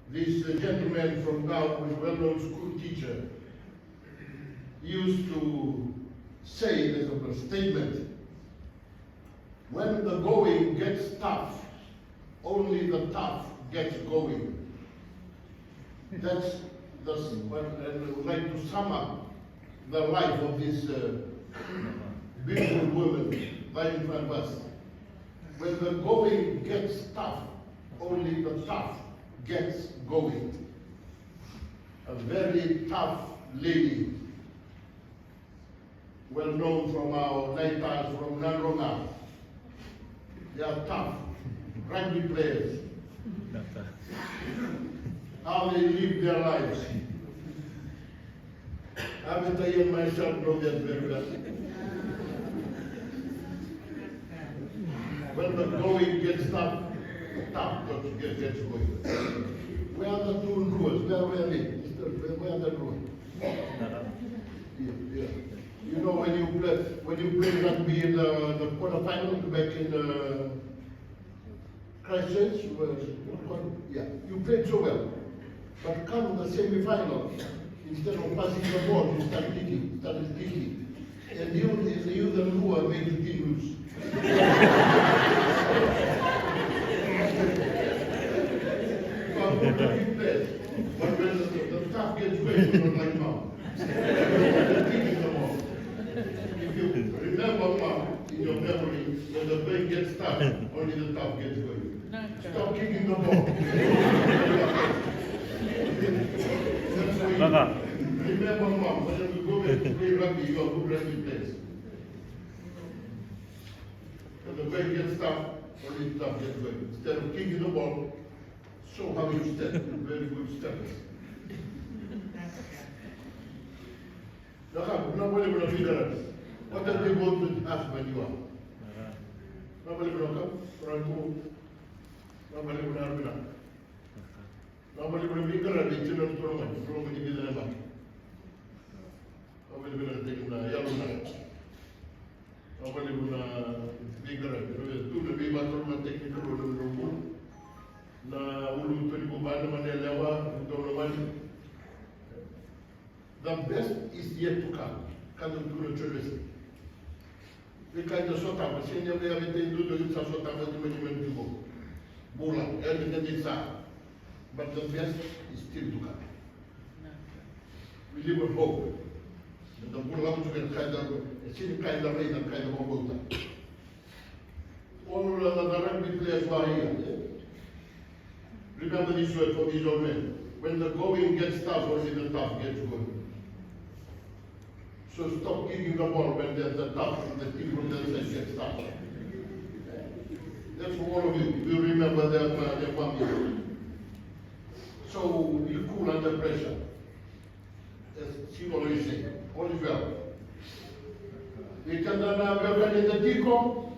this uh, gentleman from Ngau, who is a well-known school teacher, used to say as a statement, "When the going gets tough, only the tough gets going." That's, that's what I would like to sum up the life of this uh, beautiful woman right in front of us. When the going gets tough, only the tough gets going. A very tough lady. Well known from our neighbors from Nadroga. They are tough rugby players. How they live their lives. I haven't I myself know that very well. When the going gets tough, tough got to get, get going. Where are the two Ruas? Where were they? Where are the Ruas? Yeah, yeah. You know when you play when you play rugby in the, the quarterfinal back in uh, Christchurch, you were, yeah, you played so well. But come the semi-final, instead of passing the ball, you start kicking, started kicking. And you, and you the Rua made the team lose. But when the, the tough gets away, you don't like mom. Kicking the ball. If you remember mom in your memory, when the brain gets tough, only the tough gets going. Stop kicking the ball. That's why you remember mom, when you go back to play rugby, you are good rugby players. When the brain gets tough, only the tough gets going. Instead of kicking the ball, show how you step. Very good steppers. Na ka, na vale vale vale. What a devoted husband you are. Na vale vale ka, na vale vale vale. Na vale vale vale, tina na turaga, turaga ni vida na mata. Na vale vale teki na yalo na. Na vale vale vale, na vale vale tu na vale vale teki na turaga na. Na ulu toni ko vale vale lewa, turaga na vale. The best is yet to come. Ka dau tukuna o Jone Wesele. Ni ka eda sotava, sega ni o koya vei keda dodonu ni sa sotava, ni mani mani tiko. Bula, e dina ni sa. But the best is still to come. We live with hope. Eda bula tiko ena ka eda, e sega ni ka eda raica, ka eda vakabauta. All the rugby players who are here, eh? Remember this word from this old man. When the going gets tough, only the tough gets going. So stop kicking the ball when there's a tough and the team from the other side gets tough. That's for all of you. You remember that, uh, that one year. So you cool under pressure. As she always say, all is well. Ni keda na veiwekani eda tiko,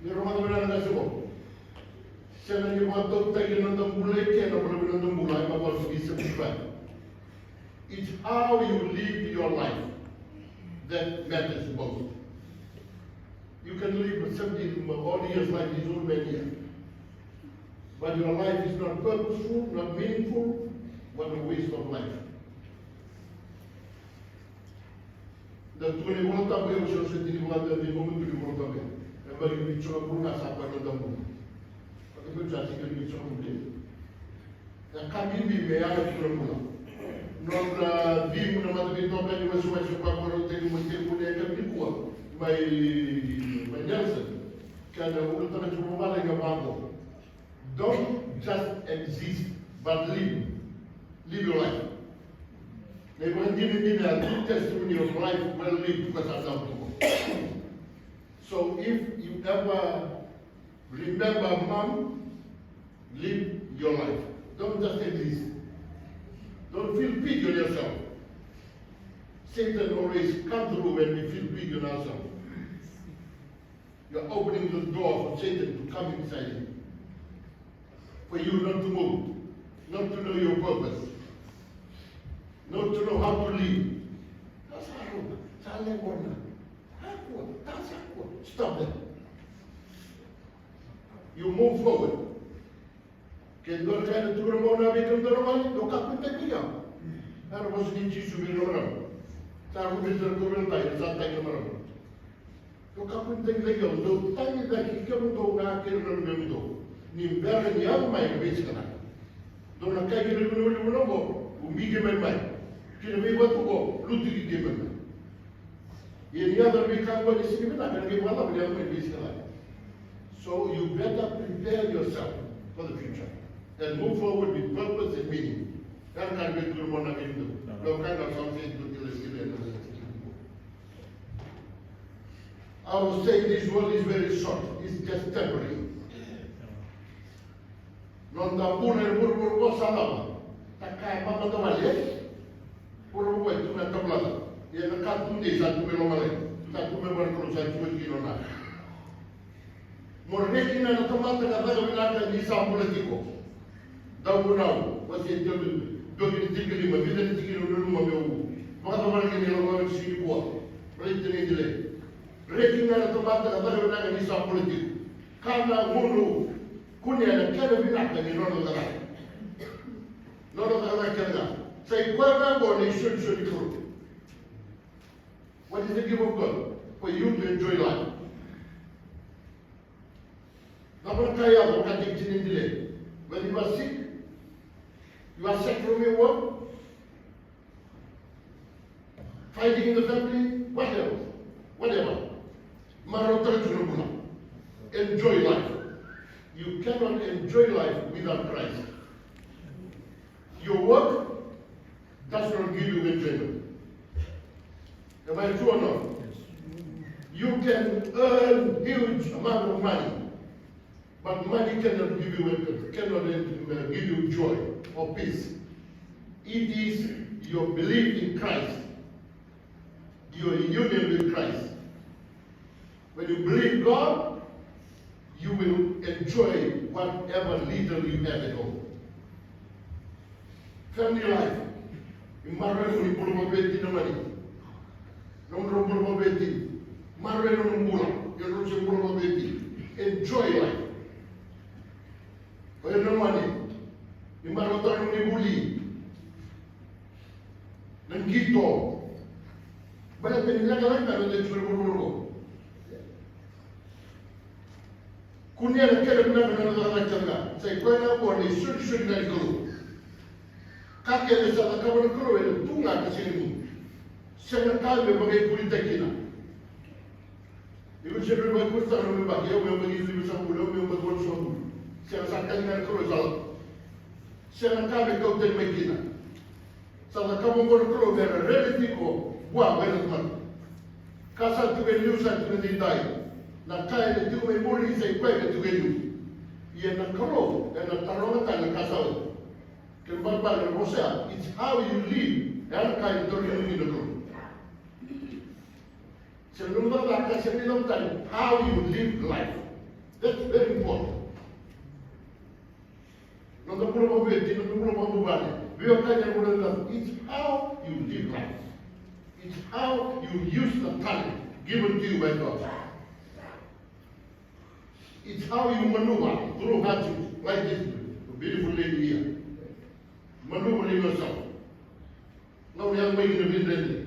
ni rogoca vinaka na ka se vo. Sega ni vakatautaki na noda bula i ke na bula, na noda bula, e vakatautaki se bula. It's how you live your life that matters most. You can live a seventy odd years like this old man here, but your life is not purposeful, not meaningful. What a waste of life. Da tukuna iVolatabu, e, au se sega ni vakadua ni nomu tukuna iVolatabu. E baki veisoqo bulu ga sa koya na noda bula. Vaka vei sa sega ni veisoqo bulu. E ka bibi me yaga tiko na bula. Nodra cegu na mataveitokani, wasiwasi, vakarautaki, mai tekivu na yakavi nikua mai, mai Nelson. Kena ulutaga tiko mai Vale ga vaqo. Don't just exist, but live. Live your life. Na ivakadinadina, a true testimony of life well lived, ko sa dau tuko. So if you ever remember mom, live your life. Don't just exist. Don't feel pity on yourself. Satan always comes through when we feel pity on ourselves. You're opening the door for Satan to come inside you. For you not to move, not to know your purpose, not to know how to live. That's how, that's how. Stop that. You move forward. Ke dua na ka ena tukuna mai na vei kemudou na gone, dou kakua ni tagi vei au. Era vosa nei Jisu vei ira na marama. Sa rui vei ira na kauveilatai, era sa tagi na marama. Dou kakua ni tagi vei au, dou tagi cake kemudou ga kei ira na luvemudou. Ni bera ni yaco mai na veisiga vinaka. Dou na kaya ki na luvena wiliwili oqo, ubi keimami mai. Ki na veivatu oqo, lutu ki keimami mai. Ia ni yaco na veika oqo ni siga vinaka, na qai vakacava ni yaco mai na veisiga vinaka? So you better prepare yourself for the future and move forward with purpose and meaning. Era ka ni vei tukuna mai na vei tukuna. Dou ka ga sa sega ni tukuna. I will say this world is very short. It's just temporary. Noda bula e vuravura qo sa cava? Sa ka e mama da wale. Vuravura qo e tu na tabulata. Ia na ka tudei sa tu mai lomalagi. Sa tu mai vua na Kalou, sa tu mai kina na. Mo reki ga na tamata ka caka vinaka ni sa bula tiko. Dauvunau, wase tolu, dua kina tinikalima, vica na tikina au nanuma meu vakacavara kina na ivakaraitaki nikua. Baleta ni delay. Reki ga na tamata ka caka vinaka ni sa bula tiko. Ka na gunu kunea na kena vinaka ni nona cakacaka. Nona cakacaka kece ga. Sa i koya ga oqo na isolisoli ni Kalou. What is the gift of God? For you to enjoy life. Cava na ka e yaco, vakataki tini delay? When you are sick, you are sacked from your work, fighting in the family, whatever, whatever. Marautaka tiko na bula. Enjoy life. You cannot enjoy life without Christ. Your work does not give you enjoyment. Am I true or not? You can earn huge amount of money, but money cannot give you, cannot, uh, give you joy or peace. It is your belief in Christ, your union with Christ. When you believe God, you will enjoy whatever little you have at home. Family life. Ni maroroi nomu bula vakaveitini, na mani. Nomu bula vakaveitini. Maroroi nomu bula. Ni maroroi nomu bula vakaveitini. Enjoy life. Oya na mani. Ni maroroi nomu vuli. Na qito. Baleta ni lekaleka na lesu ni vuravura qo. Kunea na kena vinaka na nona cakacaka. Sa i koya ga oqo na isolisoli ni Kalou. Ka kece sa cakava na Kalou ena tu ga ka sega ni mudu. Sega na ka me vakaivunitaki kina. Ni ko se vei mai ko sa na me baki, au me baki ni me sa bula, au me baki ni sa bula. Sega, sa tagi na Kalou sa lako. Sega na ka me kau tani mai kina. Sa cakava oqo na Kalou me ra rere tiko Vua mai na tamata. Ka sa tiko e liu sa tiko ni dai. Na ka ena tiko mai muri sa i koya ena tiko e liu. Ia na Kalou ena taroga tale na ka sa oti. Kena ibalebale na vosa ya, it's how you live. E ya na ka e tarogi na Kalou. Se na nomu cakacaka, se na nomu tani, how you live life. That's very important. Noda bula vakaveiwatini, noda bula vakavuvale. Veiwekani, na bula na, it's how you live life. It's how you use the talent given to you by God. It's how you maneuver through hardships like this beautiful lady here. Maneuvering yourself. Gauna ya mai na veidredre.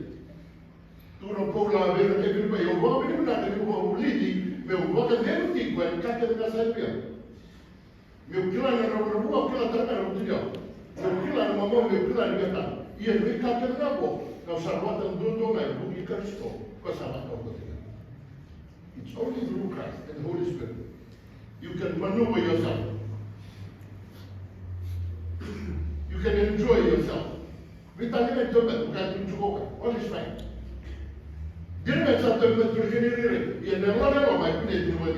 Tukuna o Paula vei ira na kai Filipai, au vakavinavinaka niu vakavulici, meu vakacegu tiko ena ka kece ga sa yaco. Meu kila na dravudravua, au kila tale ga na vutuniyau. Meu kila na mamau, meu kila na veiwekani. Ia na veika kece ga qo, au sa rawata duadua ga ena vuku i Karisito, ko sa vakavolivoliti. It's only through Christ and the Holy Spirit you can maneuver yourself. You can enjoy yourself. Veitalia me taubeta, ka tu tiko ka, all is fine. Dina me sa taubeta tu kei na irairai, ia na yalo, na yalo mai kune tu mai.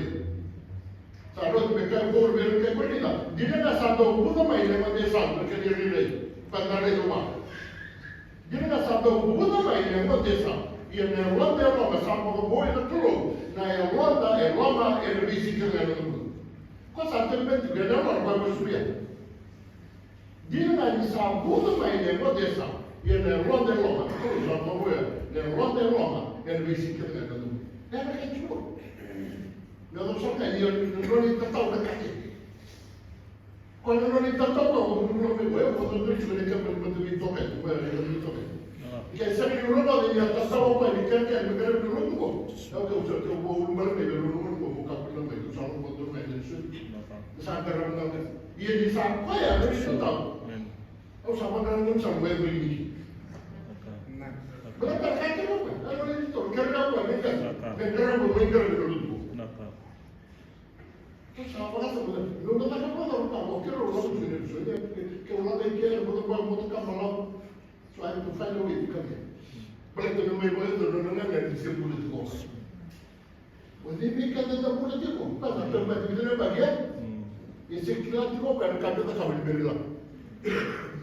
Sa rauta me kaya o Paula vei ira na kai Korinica, dina ga sa dau vuca mai na gone sa tu kei na irairai, ka na raica vua. Dina ga sa dau vuca mai na gone sa, ia na yaloda e loma sa vakavoui na Kalou, na yaloda e loma ena veisiga kece ga ena noda bula. Ko sa taubeta tiko ena yalo, na ka e vosoti ya. Dina ga ni sa vuca mai na gone sa, ia na yaloda e loma, na Kalou sa vakavoui na yaloda e loma ena veisiga kece ga ena noda bula. Ena ka e tiko. Na noda sa ka, ia na nona itatau na ka kece. Ko na nona itatau, ko na nona itatau, ko na nona itatau, ko na nona itatau. Ke sega ni rogoca ni a tatau mai ni kere kere me kere ni rogoca ko. Au kau sa kau ko ulu mara me rogoca ko, ko ka ko na mai, ko sa rogoca ko na mai na su. Sa kara na ka. Ia ni sa koya na itatau. Au sa vaka na sa mai mai ni. Bala ka ka ko. Au na itatau, kere ko me kere. Me kere ko, me kere ni rogoca ko. Ke sa vakasamataka, meu na caka vakasamataka, o keirau lako tu ena episode, ke, ke, ke au lako i ke, meu na vaka, meu na ka balavu. So I have to find a way to come here. Baleta meu mai vakayaco na gauna ni se bula tiko. O cei vei keda eda bula tiko? Ka sa taubati vei keda na yabaki, e? E se kila tiko ka na ka me cakava ni bera ni lako.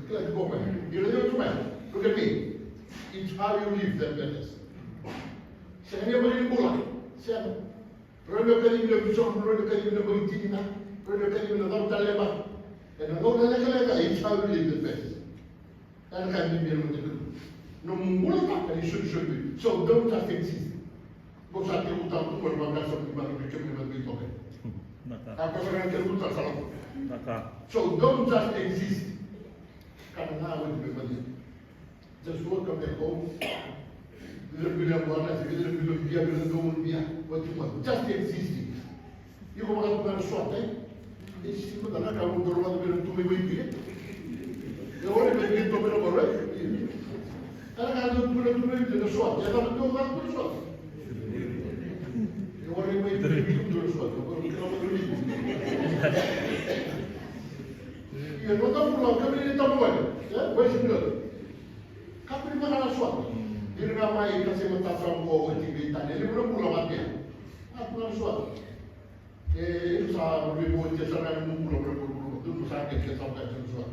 Kila tiko ka. Ira tiko mai. Look at me. It's how you live that matters. Sega ni yabaki ni bula. Sega. Rau na kacivi na bisopu, rau na kacivi na baqitini, rau na kacivi na cautaleva. Ena gauna lekaleka, it's how you live the best. Ena ka bibi ena mata ni Kalou. Nomu bula taka ni solisoli. So don't just exist. Ko sa tekivu tale tu mai na vakasama ni mata ni kemuni na vei toka. A ko sa na tekivu tale sara. So don't just exist. Kana na wati me mani. Just welcome them home. Little bit of water, little bit of beer, little bit of beer. What you want? Just existing. Iko vakatukuna na swat, e? E sisi ko tana ka mo doro vata bera tu mai wai pire. E ore me ke to bera boro, e? Tana ka mo doro tu mai wai pire na swat. E tana tu vata tu swat. E ore mai pire tu swat. Ko ko ko. Ia no ta bula ka me ni ta bula. E? Wai sisi. Kakua ni vaka na swat. Dina ga mai ka se matata mo oti vei tani. Ele bula bula vata. A bula na swat. E sa bula bula oti sa na bula bula bula bula. Dulu sa ke ke sa ka swat.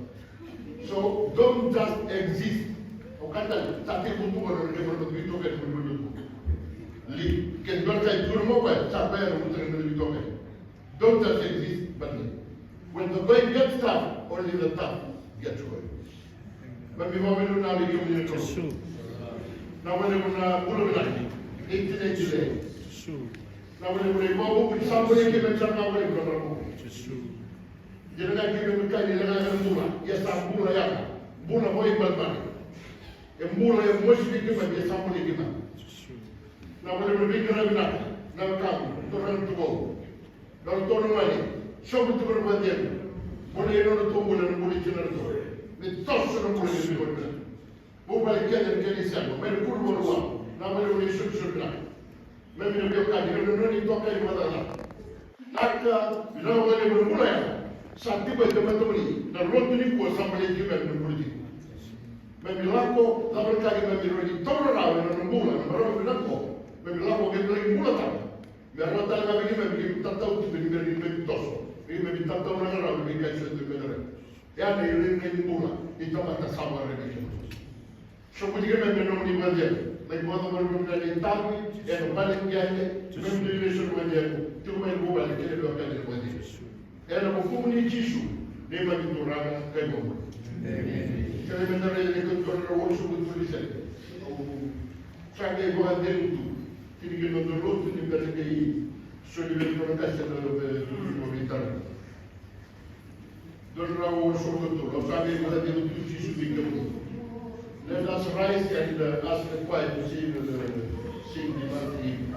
So don't just exist. O kata sa te butu ko ke bula bula bula bula. Li ke dua ka dua mo ka sa ka bula bula bula bula. Don't just exist, but live. When the going gets tough, only the tough get going. But mi vavelu na li kemuni na Kalou. Na wale na bula vinaka. Eighteen eighty-eight. Na wale na ivavu ki sa wale ki me sa na wale na ivavu. Dina na ki me kai ni na bula. Ia sa bula ya. Bula mo i balbala. E bula e mosi vei keimami, e sa bula i keimami. Na vale vale vei keimami na, na kamu, torana tu vou. Na tonu mai, sobu tu na vade. Bula e nona tu bula, na bula i tina na tu. Me toso na bula i tina na tu. Vou vale keda na kena isema, mai na kuru vou rua. Na vale vale sobu sobu na. Keimami na veiwekani, keimami na noni toka i matata. Aka, vinaka vakalevu na bula ya. Sa tiko e tamata mani, na lotu nikua sa baleti keimami na bula tiko. Keimami lako, cava na ka keimami rawa ni taura rawa ena noda bula, na marama vinaka qo. Keimami lako, keimami laki bula tale. Me rawa tale ga vei keimami, keimami tatau tiko ni keimami toso. Keimami tatau na ka rawa, keimami kai soti me rawa. Ya na iririni ni bula ni tamata sa vakaraici kemuni. Soqoni keimami ena nomuni vakacegu. Laki vakacegu na nomuni itavi ena vale ni qele, keimami dau rai eso na vakacegu, tiko mai na vuvale kei na veiwekani ena vakacegu. Ena vukumuni Jisu, neimami Turaga ka iVakabula. Emeni. Kerea me da raica na ikavitu na drau walusagavulu ka tolu ni Sere. Au sa qai vakacegu tu ki na noda lotu ni bera ni qai soli vei ira na qase na veitaro. Dua na drau walusagavulu ka tolu, au sa qai vakacegu tu Jisu vei kemuni. Let us rise and, uh, ask the choir to sing, uh, sing the last hymn.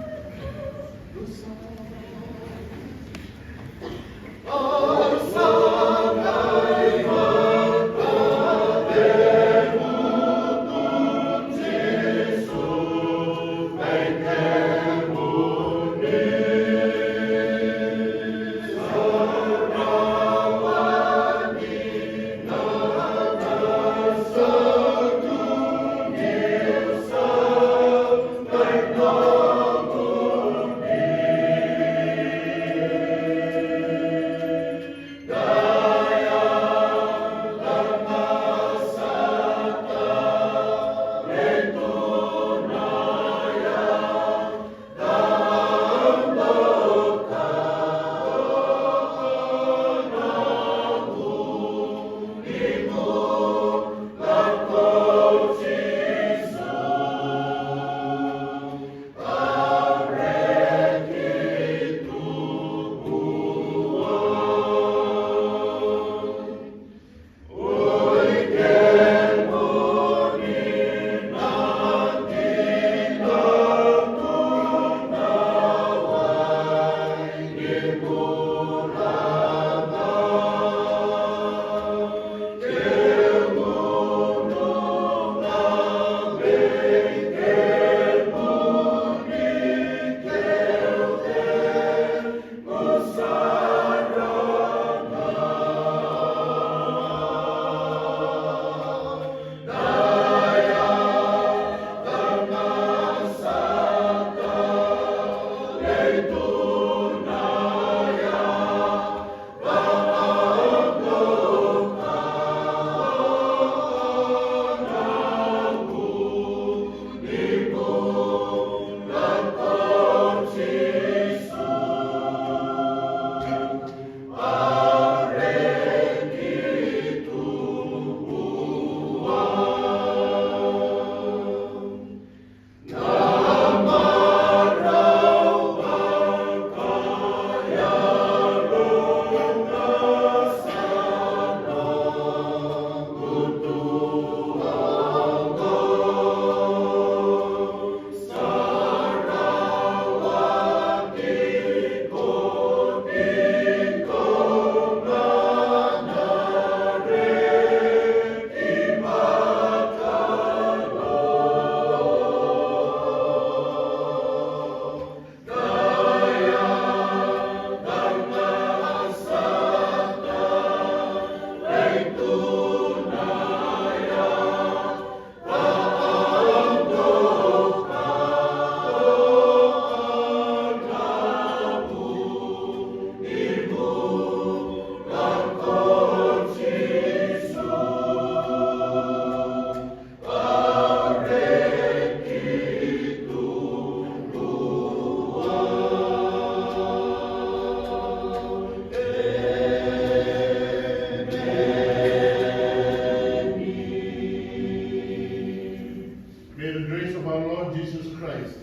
May the grace of our Lord Jesus Christ,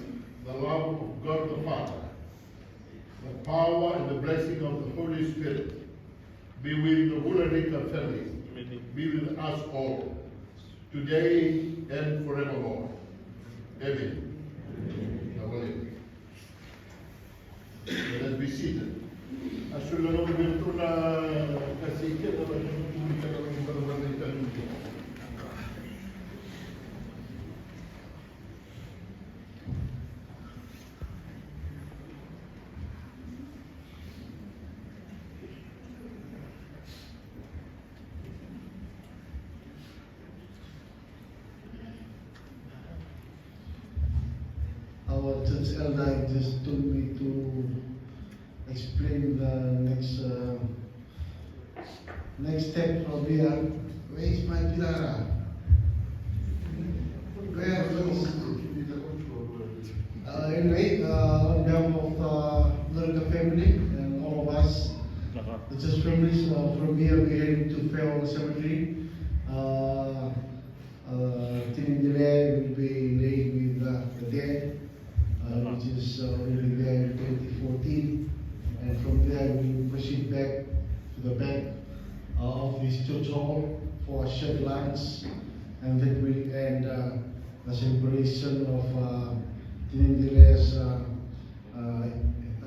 the love of God the Father, the power and the blessing of the Holy Spirit be with the Vularika family, be with us all, today and forevermore. Amen. Let us be seated. This elder just told me to explain the next, uh, next step from here. Where is my pilara? Where is, uh, anyway, uh, on behalf of the Lorika family and all of us, the church families, uh, from here we heading to Fairwell Cemetery. Uh, Uh, Tinindile will be laid with, uh, the dead, uh, which is, uh, will be there in twenty fourteen. And from there, we will proceed back to the back, uh, of this church hall for a short lunch. And that will end, uh, the celebration of, uh, Tinindile's, uh, uh,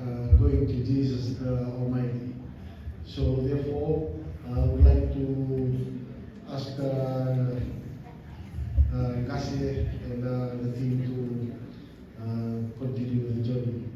uh, going to Jesus the Almighty. So therefore, uh, I would like to ask, uh, uh, Kase and, uh, the team to, uh, continue the journey.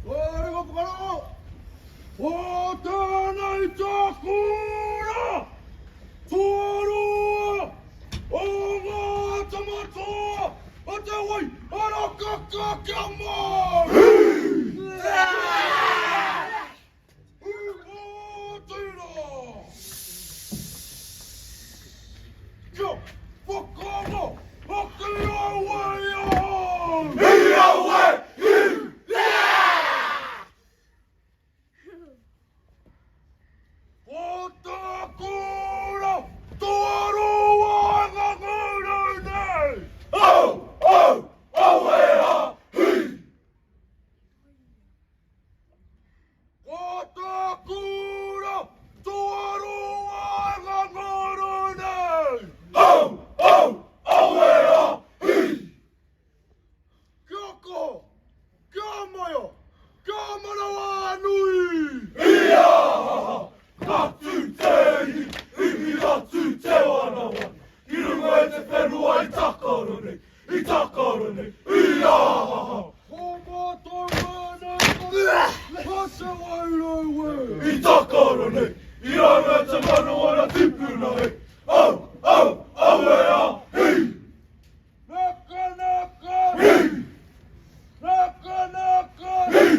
Ore ko pakaro. O tana i takura. Tuarua. O ga tamata. O te wai. Ara kaka kia mai. Ko takura, tuarua e gagaro nei. Au, au, au e a, hi. Kia ko, kia maia, kia manawa nui. Ia, ka tu te ihi, ihi atu te wanawana. I luga e te fenua i takaro nei. I takaro nei, ia! Ko matou mane, ko te wairaiwe. I takaro nei, i rara e te manu ana tipuna e. Au, au, au e a, hei! Nakanaka! Hei! Nakanaka! Hei!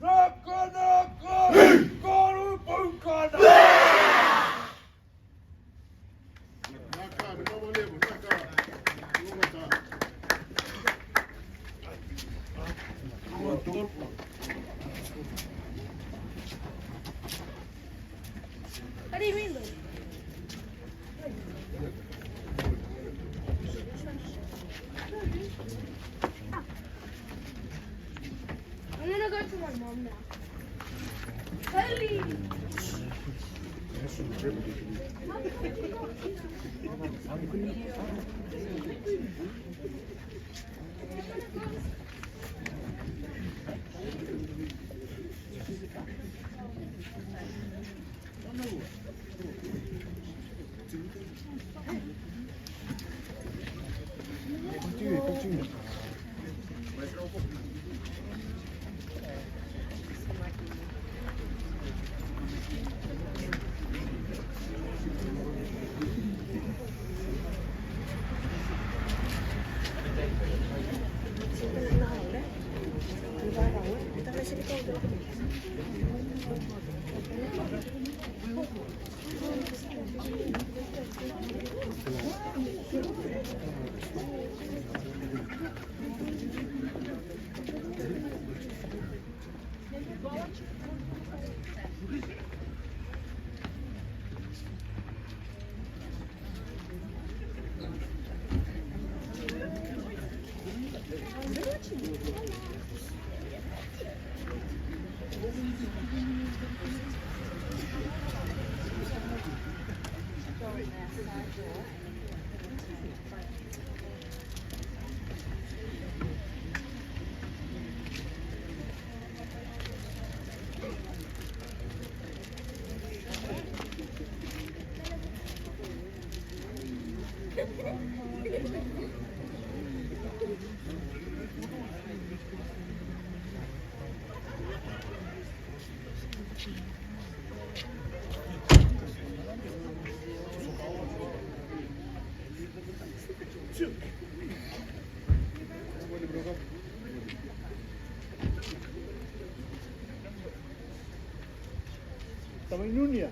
Nakanaka! Hei! Koru paukana! What do you mean, though? I'm gonna go to my mom now. Kylie! Tama i nunia.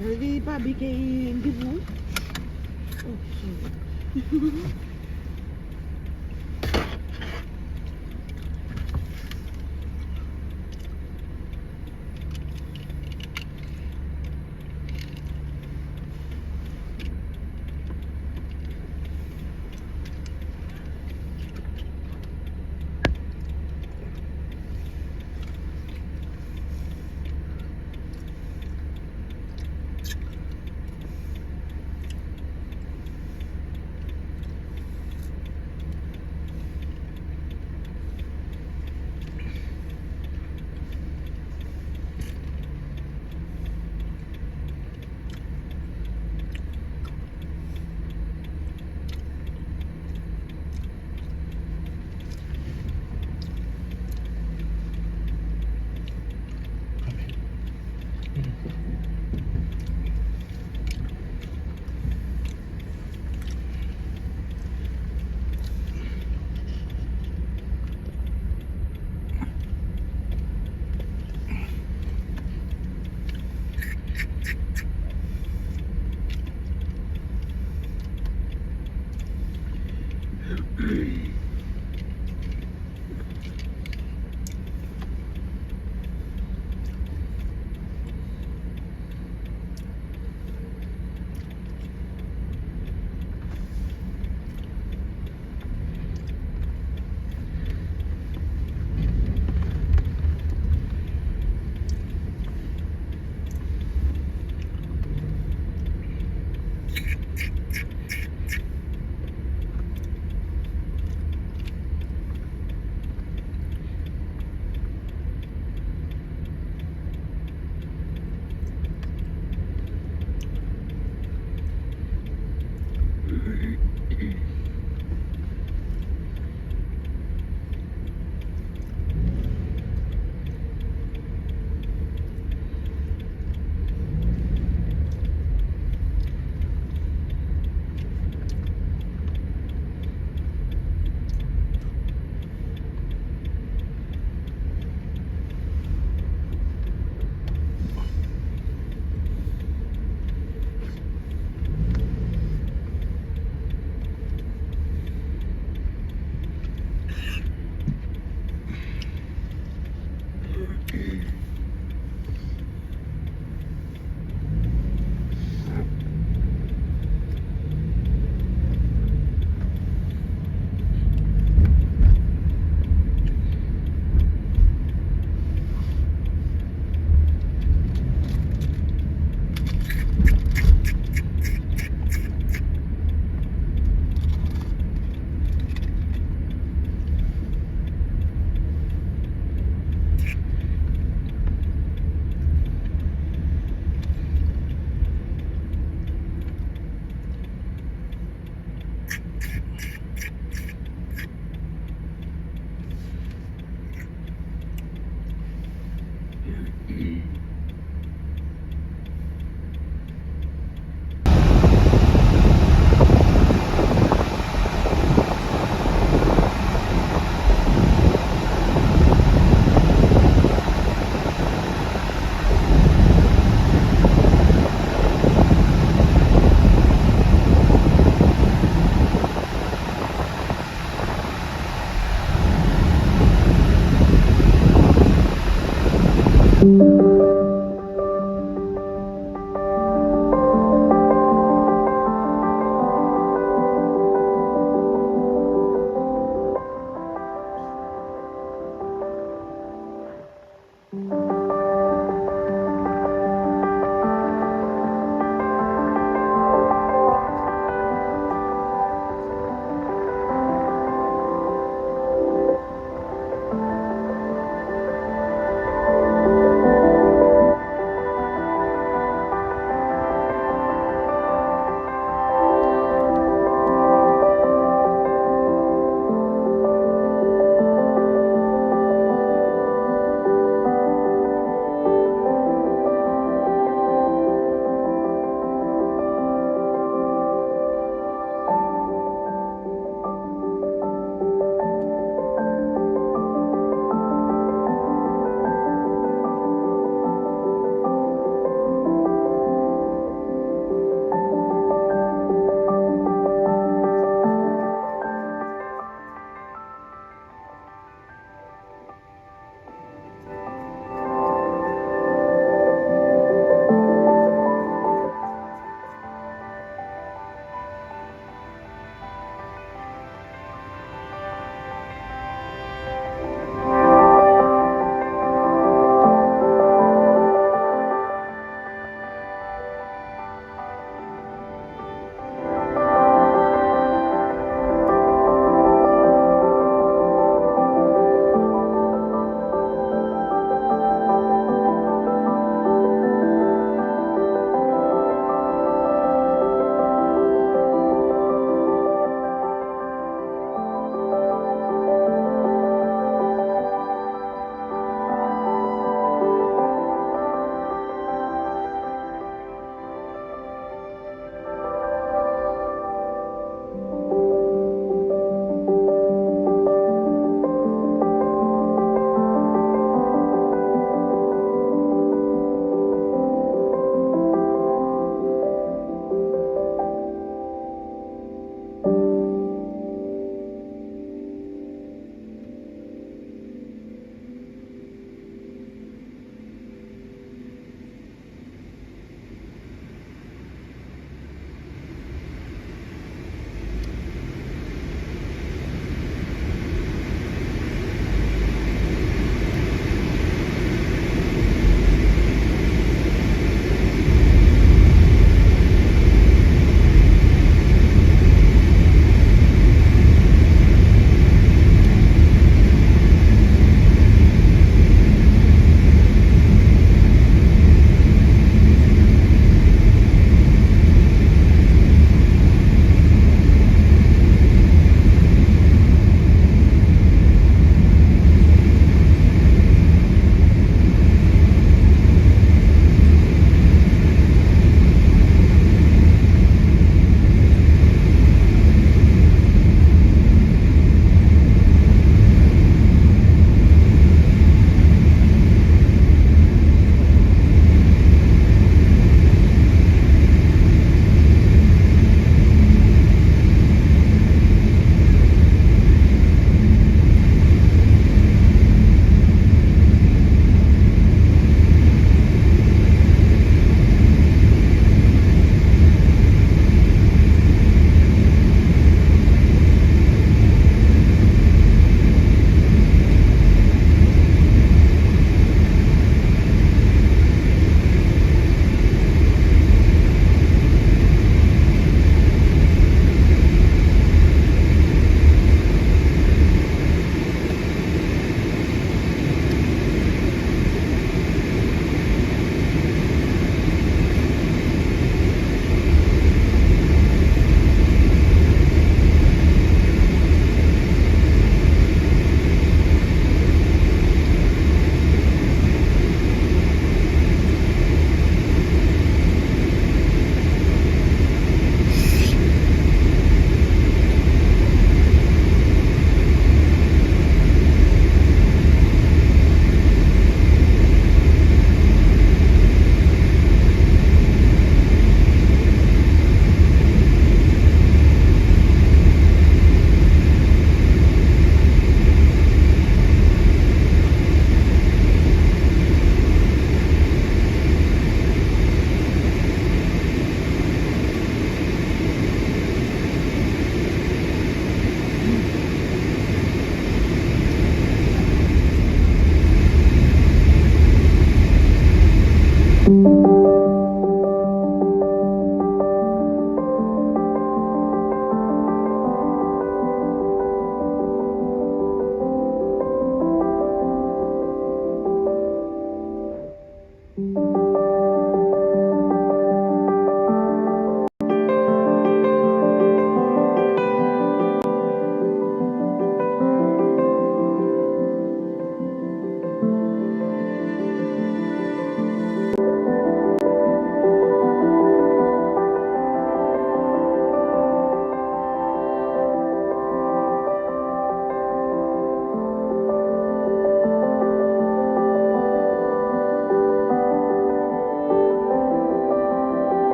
Vei Babi kei Divu. Oh, sorry.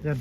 Yan.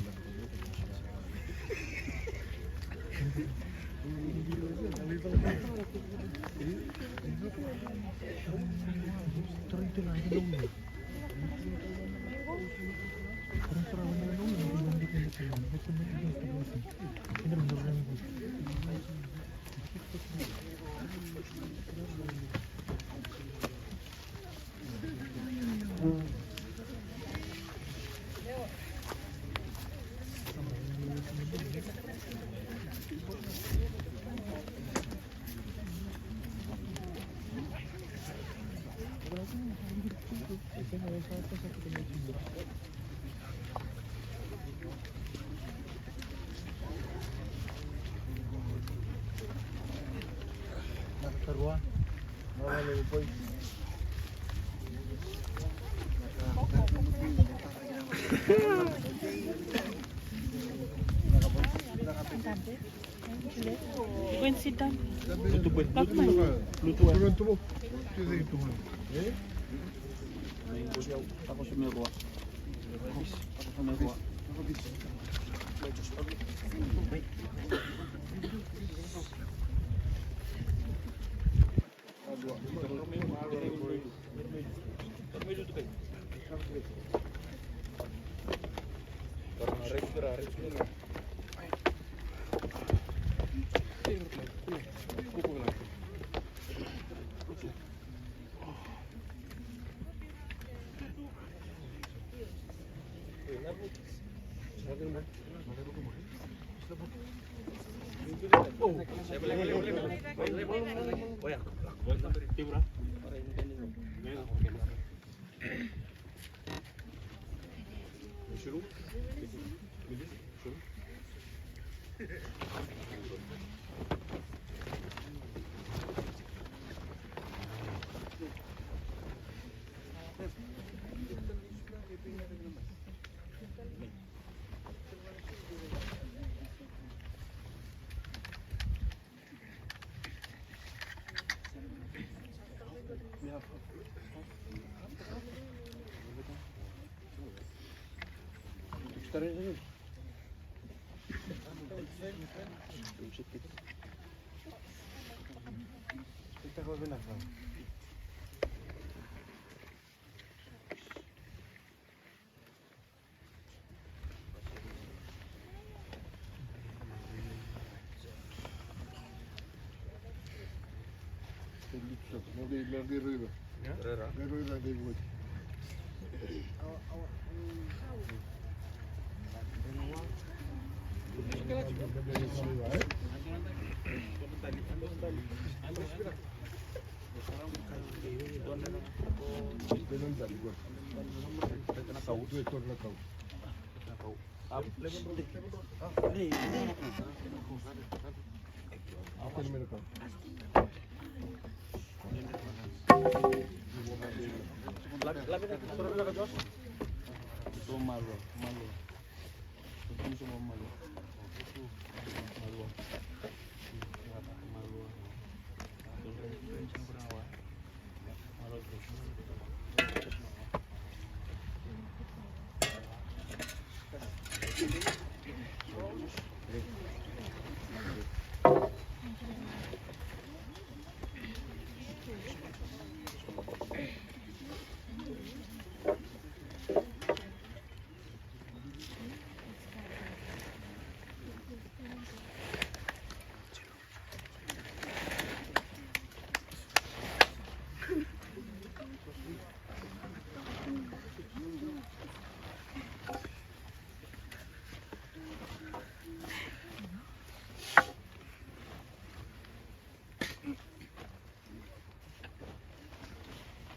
Go and sit down. Black man.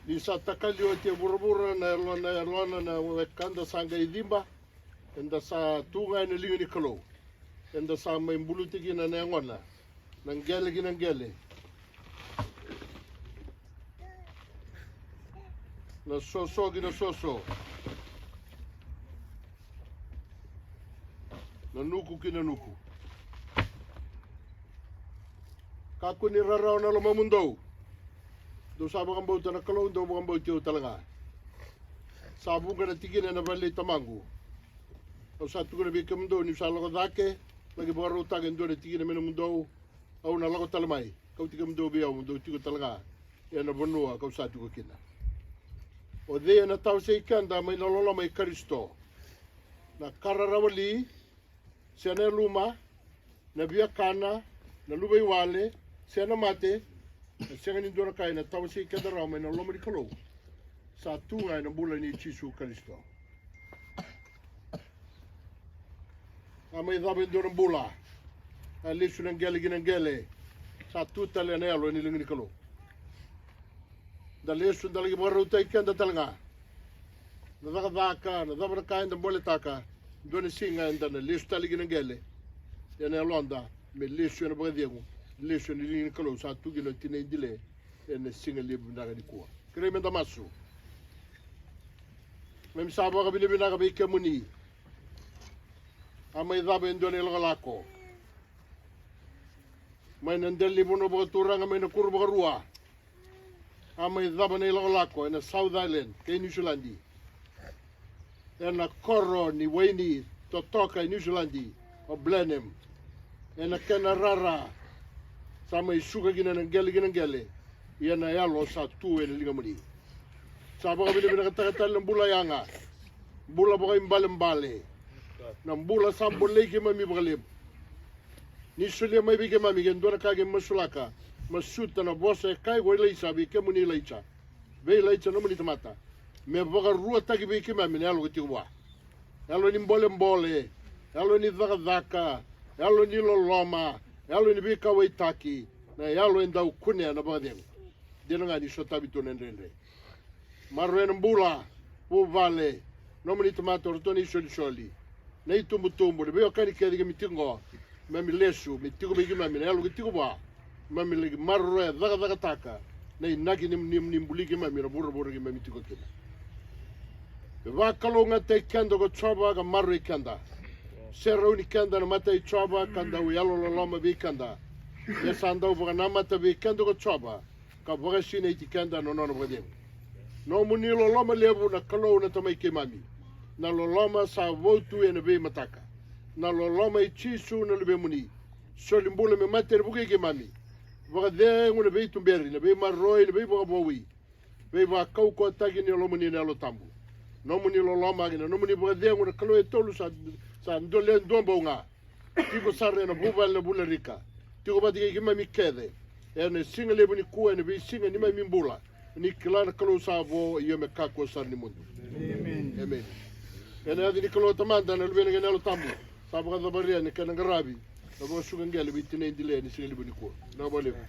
Ni sa takali oti e vuravura na yalona, yalona na wekada sa qai ciba. Eda sa tu ga ena liga ni Kalou. Eda sa mai buluti kina na yagona, na qele ki na qele, na soso ki na soso, na nuku ki na nuku. Kakua ni rarawa na lomamudou. Dou sa vakabauta na Kalou, dou vakabauti au tale ga. Sa vuqa na tikina ena vale i Tamaqu. Au sa tukuna vei kemudou, niu sa lako cake, laki vakarautaka e dua na tikina me nomudou, au na lako tale mai, kauti kemudou vei au, mo dou tiko tale ga ena vanua kau sa tiko kina. O cei ena tawasei keda mai na loloma i Karisito? Na ka rarawa li, se na yaluma, na viakana, na luvaiwale, se na mate? E sega ni dua na ka ena tawasei keda rawa mai na loma ni Kalou sa tu ga ena bula nei Jisu Karisito. A mai cava e dua na bula, a lesu na qele ki na qele, sa tu tale ena yalo ena liga ni Kalou. Da lesu, da laki vakarautaki keda tale ga. Na cakacaka, na cava na ka eda boletaka, dua na siga eda na lesu tale ki na qele ena yaloda, me lesu ena vakacegu, lesu ena liga ni Kalou sa tu kina o Tinai Dile ena siga levu vinaka nikua. Kerei meda masu. Keimami sa vakavinavinaka vei kemuni. A mai cava e dua na ilakolako mai na dela ni vanua vakaturaga, mai na kuru vakarua. A mai cava na ilakolako ena South Island kei Niusiladi, ena koro ni waini totoka e Niusiladi o Blenheim, ena kena rara sa mai suka kina na qele ki na qele, ia na yalo sa tu ena ligamuni. Sa vakavinavinakataka tale na bula yaga, bula vakaibalebale, na bula sa bolei keimami vakalevu. Ni solia mai vei keimami ke dua na ka keimami masulaka, masuta na vosa e kaya ko Ilaisa vei kemuni Ilaisa, vei Ilaisa nomuni tamata, me vakaruataki vei keimami na yalo ko tiko vua. Yalo ni bolebole, yalo ni cakacaka, yalo ni loloma, yalo ni veikauwaitaki, na yalo e dau kunea na vakacegu. Dina ga ni sotavi tu na dredre. Maroroya na bula, vuvale, nomuni tamata, o ratou na isolisoli, na itubutubu, na veiwekani kece keimami tiko qo, keimami lesu, me tiko vei keimami na yalo ke tiko vua, keimami laki maroroya, cakacakataka na inaki ni, ni, ni buli keimami na vuravura keimami tiko kina. Me vakalougatataki keda ko Jiova ka maroroi keda. Serauni keda na mata i Jiova ka dau yalololoma vei keda. Me sa dau vakanamata vei keda ko Jiova ka vakasinaiti keda na nona vakacegu. Nomuni loloma levu na Kalou na Tamai keimami, na loloma sa vou tu ena veimataka, na loloma i Jisu na Luvemuni, soli bula me mate ena vukui keimami, vakacegu na veituberi, na veimaroroi, na veivakavoui, veivakaukauwataki ni Yalomuni na Yalo Tabu. Nomuni loloma kei na nomuni vakacegu na Kalou e tolu sa, sa dua le dua bau ga. Tiko sara ena vuvale na Vularika, tiko vata kei keimami kece ena siga levu nikua, ena veisiga ni neimami bula, ni kila na Kalou sa vo, io me kakua sara ni mudu. Emeni. Emeni. Ena yaca ni Kalou Tamada, na Luvena kei na Yalo Tabu, sa vakacavaria na kena qaravi na vakasuka qele vei Tinai Dile ena siga levu nikua. Na vakalevu.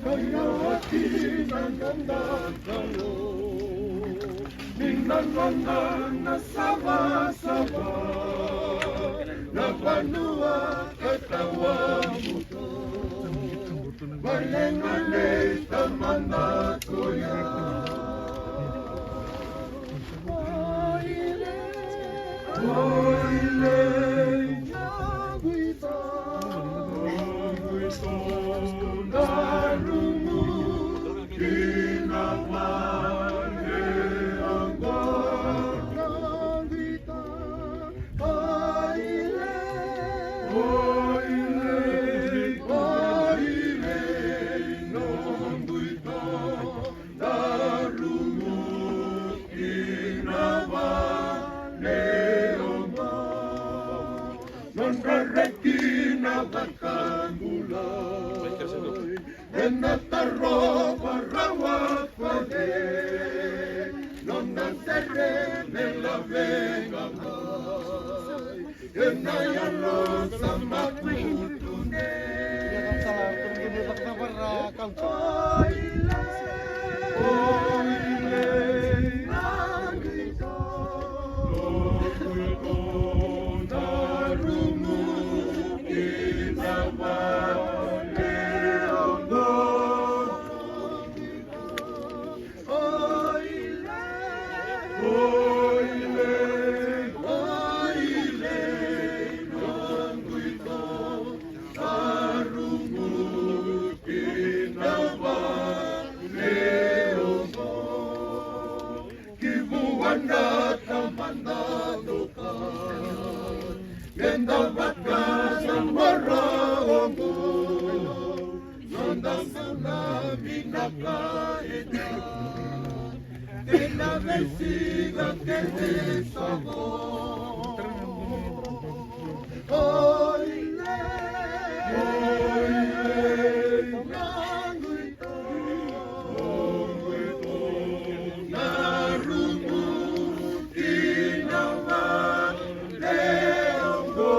Kaya ati na noda Kalou, ni na noda na savasava, na vanua e tawamudu. Vale ga nei Tamada koya. Oilei, oilei, naguito, naguito, na rumu ki na vale oqo. Naguito, oilei, oilei, oilei, naguito, na rumu ki na vale oqo. Nodra reki na vakabulai, ena tarova rawa vata, nona sere me lavega mai. Ena yalo sa makutu nei. Oilei, oilei, naguito, naguito, na rumu ki na vale oqo. Ki vua na Tamada toka, eda vakasaqara oqo. Noda sauna vinaka eda, ena veisiga kece sa vo. Oilei, oilei, naguito, naguito, na rumu ki na vale oqo.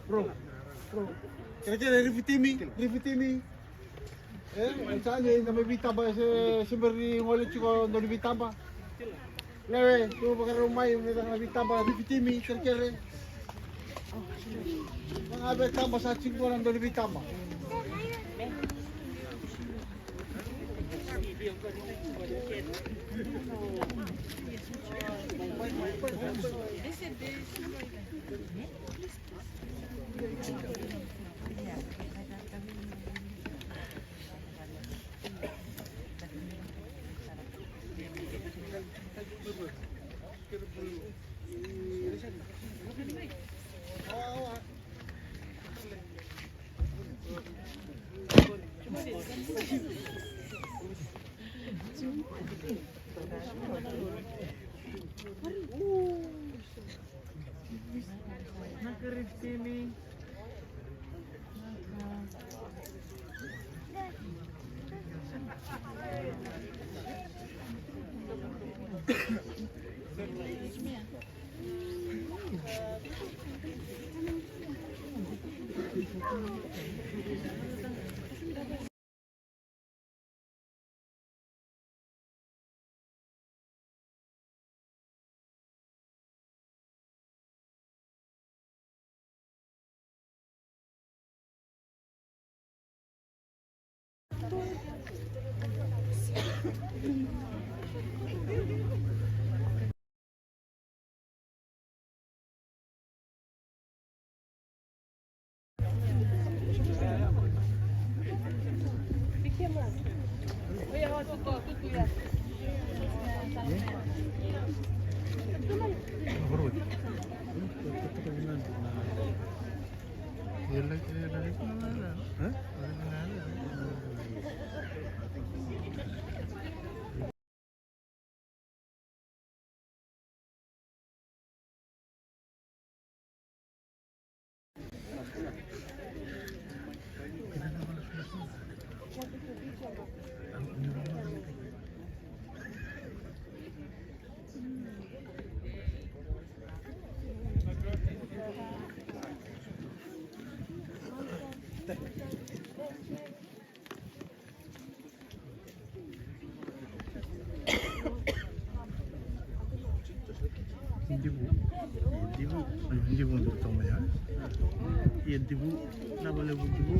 Bro, bro. Kerekere, rifitimi, rifitimi. E, sa ni na mai veitaba, se, se bera ni gole tiko dau ni veitaba. Lewe, tu vakarau mai, me na veitaba, rifitimi, kerekere. Ga veitaba sa tiko na dau ni veitaba. Divu, divu, divu duru tau mai ya. Ia divu, na vale vu divu.